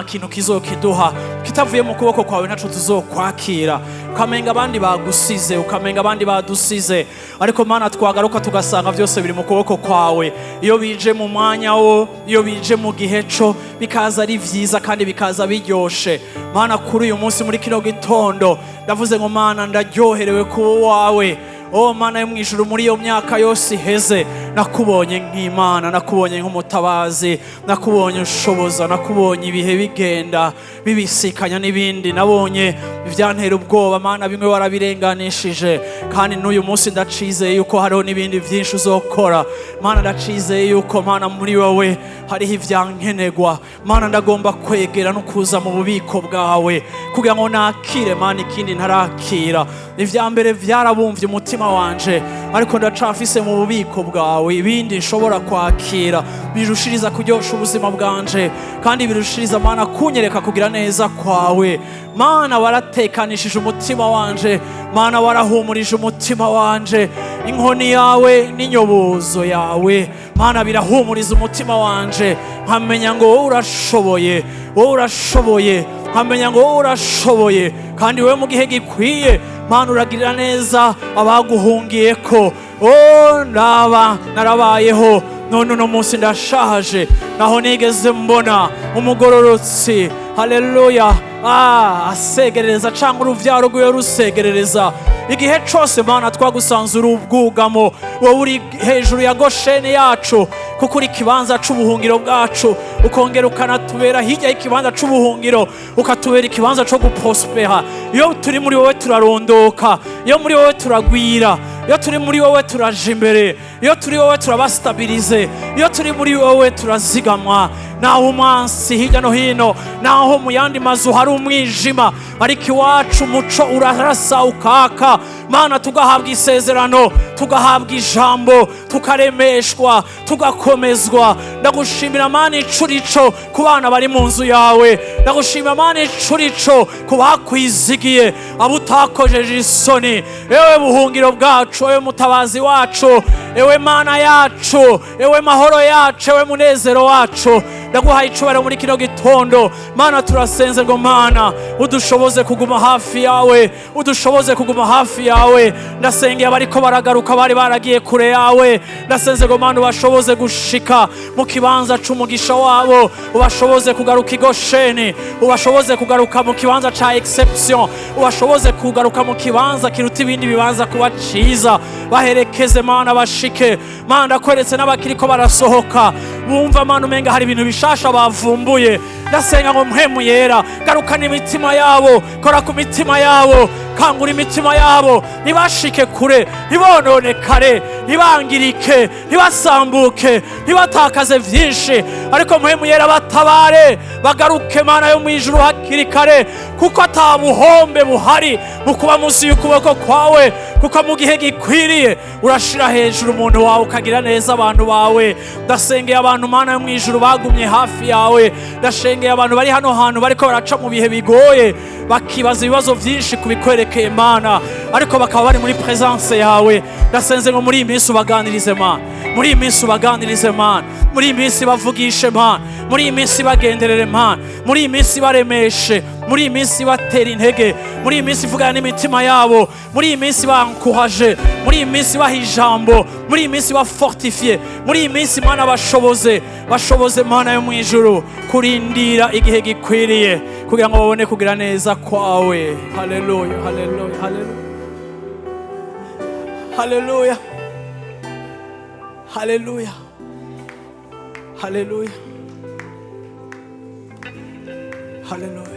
[SPEAKER 1] kintu kizokiduha kitavuye mu kuboko kwawe, ntaco tuzokwakira. Ukamenga abandi bagusize, ukamenga abandi badusize, ariko Mana, twagaruka tugasanga byose biri mu kuboko kwawe. Iyo bije mu mwanya wo, iyo bije mu gihe co, bikaza ari vyiza kandi bikaza biryoshe. Mana, kuri uyu munsi, muri kino gitondo, ndavuze ngo: "Mana, ndaryoherewe kuba uwawe." Oh Mana yo mu ijuru, muri iyo myaka yose iheze nakubonye nk'Imana, nakubonye nk'umutabazi, nakubonye ushoboza, nakubonye ibihe bigenda bibisikanya n'ibindi. Nabonye ibyantera ubwoba, Mana, bimwe warabirenganishije, kandi n'uyu munsi ndacizeye yuko hariho n'ibindi byinshi uzokora. Mana, ndacizeye yuko, Mana, muri wowe hariho ibyankenerwa. Mana, ndagomba kwegera no kuza mu bubiko bwawe kugira ngo nakire, Mana, ikindi ntarakira. Ibya mbere byarabumvye umutima wanje, ariko ndacafise mu bubiko bwawe ibindi nshobora kwakira birushiriza kuryosha ubuzima bwanje, kandi birushiriza, Mana, kunyereka kugira neza kwawe. Mana, waratekanishije umutima wanje. Mana, warahumurije umutima wanje. Inkoni yawe n'inyobozo yawe Mana, birahumuriza umutima wanje, nkamenya ngo wowe urashoboye, wowe urashoboye, nkamenya ngo wowe urashoboye, kandi wowe mu gihe gikwiye, Mana, uragirira neza abaguhungiye ko. Oh, ndaba narabayeho, none uno munsi ndashaje, naho nigeze mbona umugororotsi, haleluya, asegerereza cyangwa uruvyaro rwiwe rusegerereza. Igihe cose, Mana, twagusanze uri ubwugamo, wowe uri hejuru ya Gosheni yacu, kuko uri ikibanza c'ubuhungiro bwacu, ukongera ukanatubera hirya y'ikibanza c'ubuhungiro, ukatubera ikibanza co guprospera. Iyo turi muri wowe turarondoka, iyo muri wowe turagwira, iyo turi muri wowe turaja imbere, iyo turi wowe turaba stabilisé, iyo turi muri wowe turazigamwa. Naho umwansi hirya no hino, naho mu yandi mazu hari umwijima, ariko iwacu umuco urarasa ukaka. Mana, tugahabwa isezerano, tugahabwa ijambo, tukaremeshwa, tugakomezwa. Ndagushimira, Mana, icurico ku bana bari mu nzu yawe. Ndagushimira, Mana, icurico ku bakwizigiye, abo utakojeje isoni. Ewe buhungiro bwacu, ewe mutabazi wacu, ewe Mana yacu, ewe mahoro yacu, ewe munezero wacu, ndaguhaye icubahiro muri kino gitondo. Mana, turasenze ngo, Mana, udushoboze kuguma hafi yawe, udushoboze kuguma hafi yawe. Ndasengeye abariko baragaruka bari baragiye kure yawe. Ndasenze ngo, Mana, ubashoboze gushika mu kibanza c'umugisha wabo, ubashoboze kugaruka i Gosheni, ubashoboze kugaruka mu kibanza ca exception, ubashoboze kugaruka mu kibanza kiruta ibindi bibanza kuba ciza. Baherekeze, Mana, bashike. Mana, ndakweretse n'abakiriko barasohoka, bumva, Mana, umenga hari ibintu bishasha bavumbuye. Ndasenga ngo Mpwemu Yera, garukana imitima yabo, kora ku mitima yabo, kangura imitima yabo, ntibashike kure, ntibononekare, ntibangirike, ntibasambuke, ntibatakaze vyinshi, ariko Mpwemu Yera batabare, bagaruke, Mana yo mw'ijuru, hakiri kare, kuko ata buhombe buhari mu kuba munsi y'ukuboko kwawe, kuko mu gihe gikwiriye urashira hejuru umuntu wawe, ukagira neza abantu bawe. Ndasengeye abantu, Mana yo mw'ijuru, bagumye hafi yawe. Ndashengeye abantu bari hano hantu bariko baraca mu bihe bigoye, bakibaza ibibazo vyinshi ku bikwerekeye, Mana, ariko bakaba bari muri présence yawe. Ndasenze ngo muri iyi minsi ubaganirize, Mana, muri iyi minsi ubaganirize, Mana, muri iyi minsi bavugishe, Mana, muri iyi minsi bagenderere, Mana, muri iyi minsi baremeshe, muri iyi minsi batera intege, muri iyi minsi ivugana n'imitima yabo, muri iyi minsi bankuhaje, muri iyi minsi baha ijambo, muri iyi minsi bafortifiye, muri iyi minsi, Mana, bashoboze, bashoboze, Mana yo mu ijuru, kurindira igihe gikwiriye kugira ngo babone kugira neza kwawe. Haleluya, haleluya, haleluya, haleluya, haleluya, haleluya, haleluya.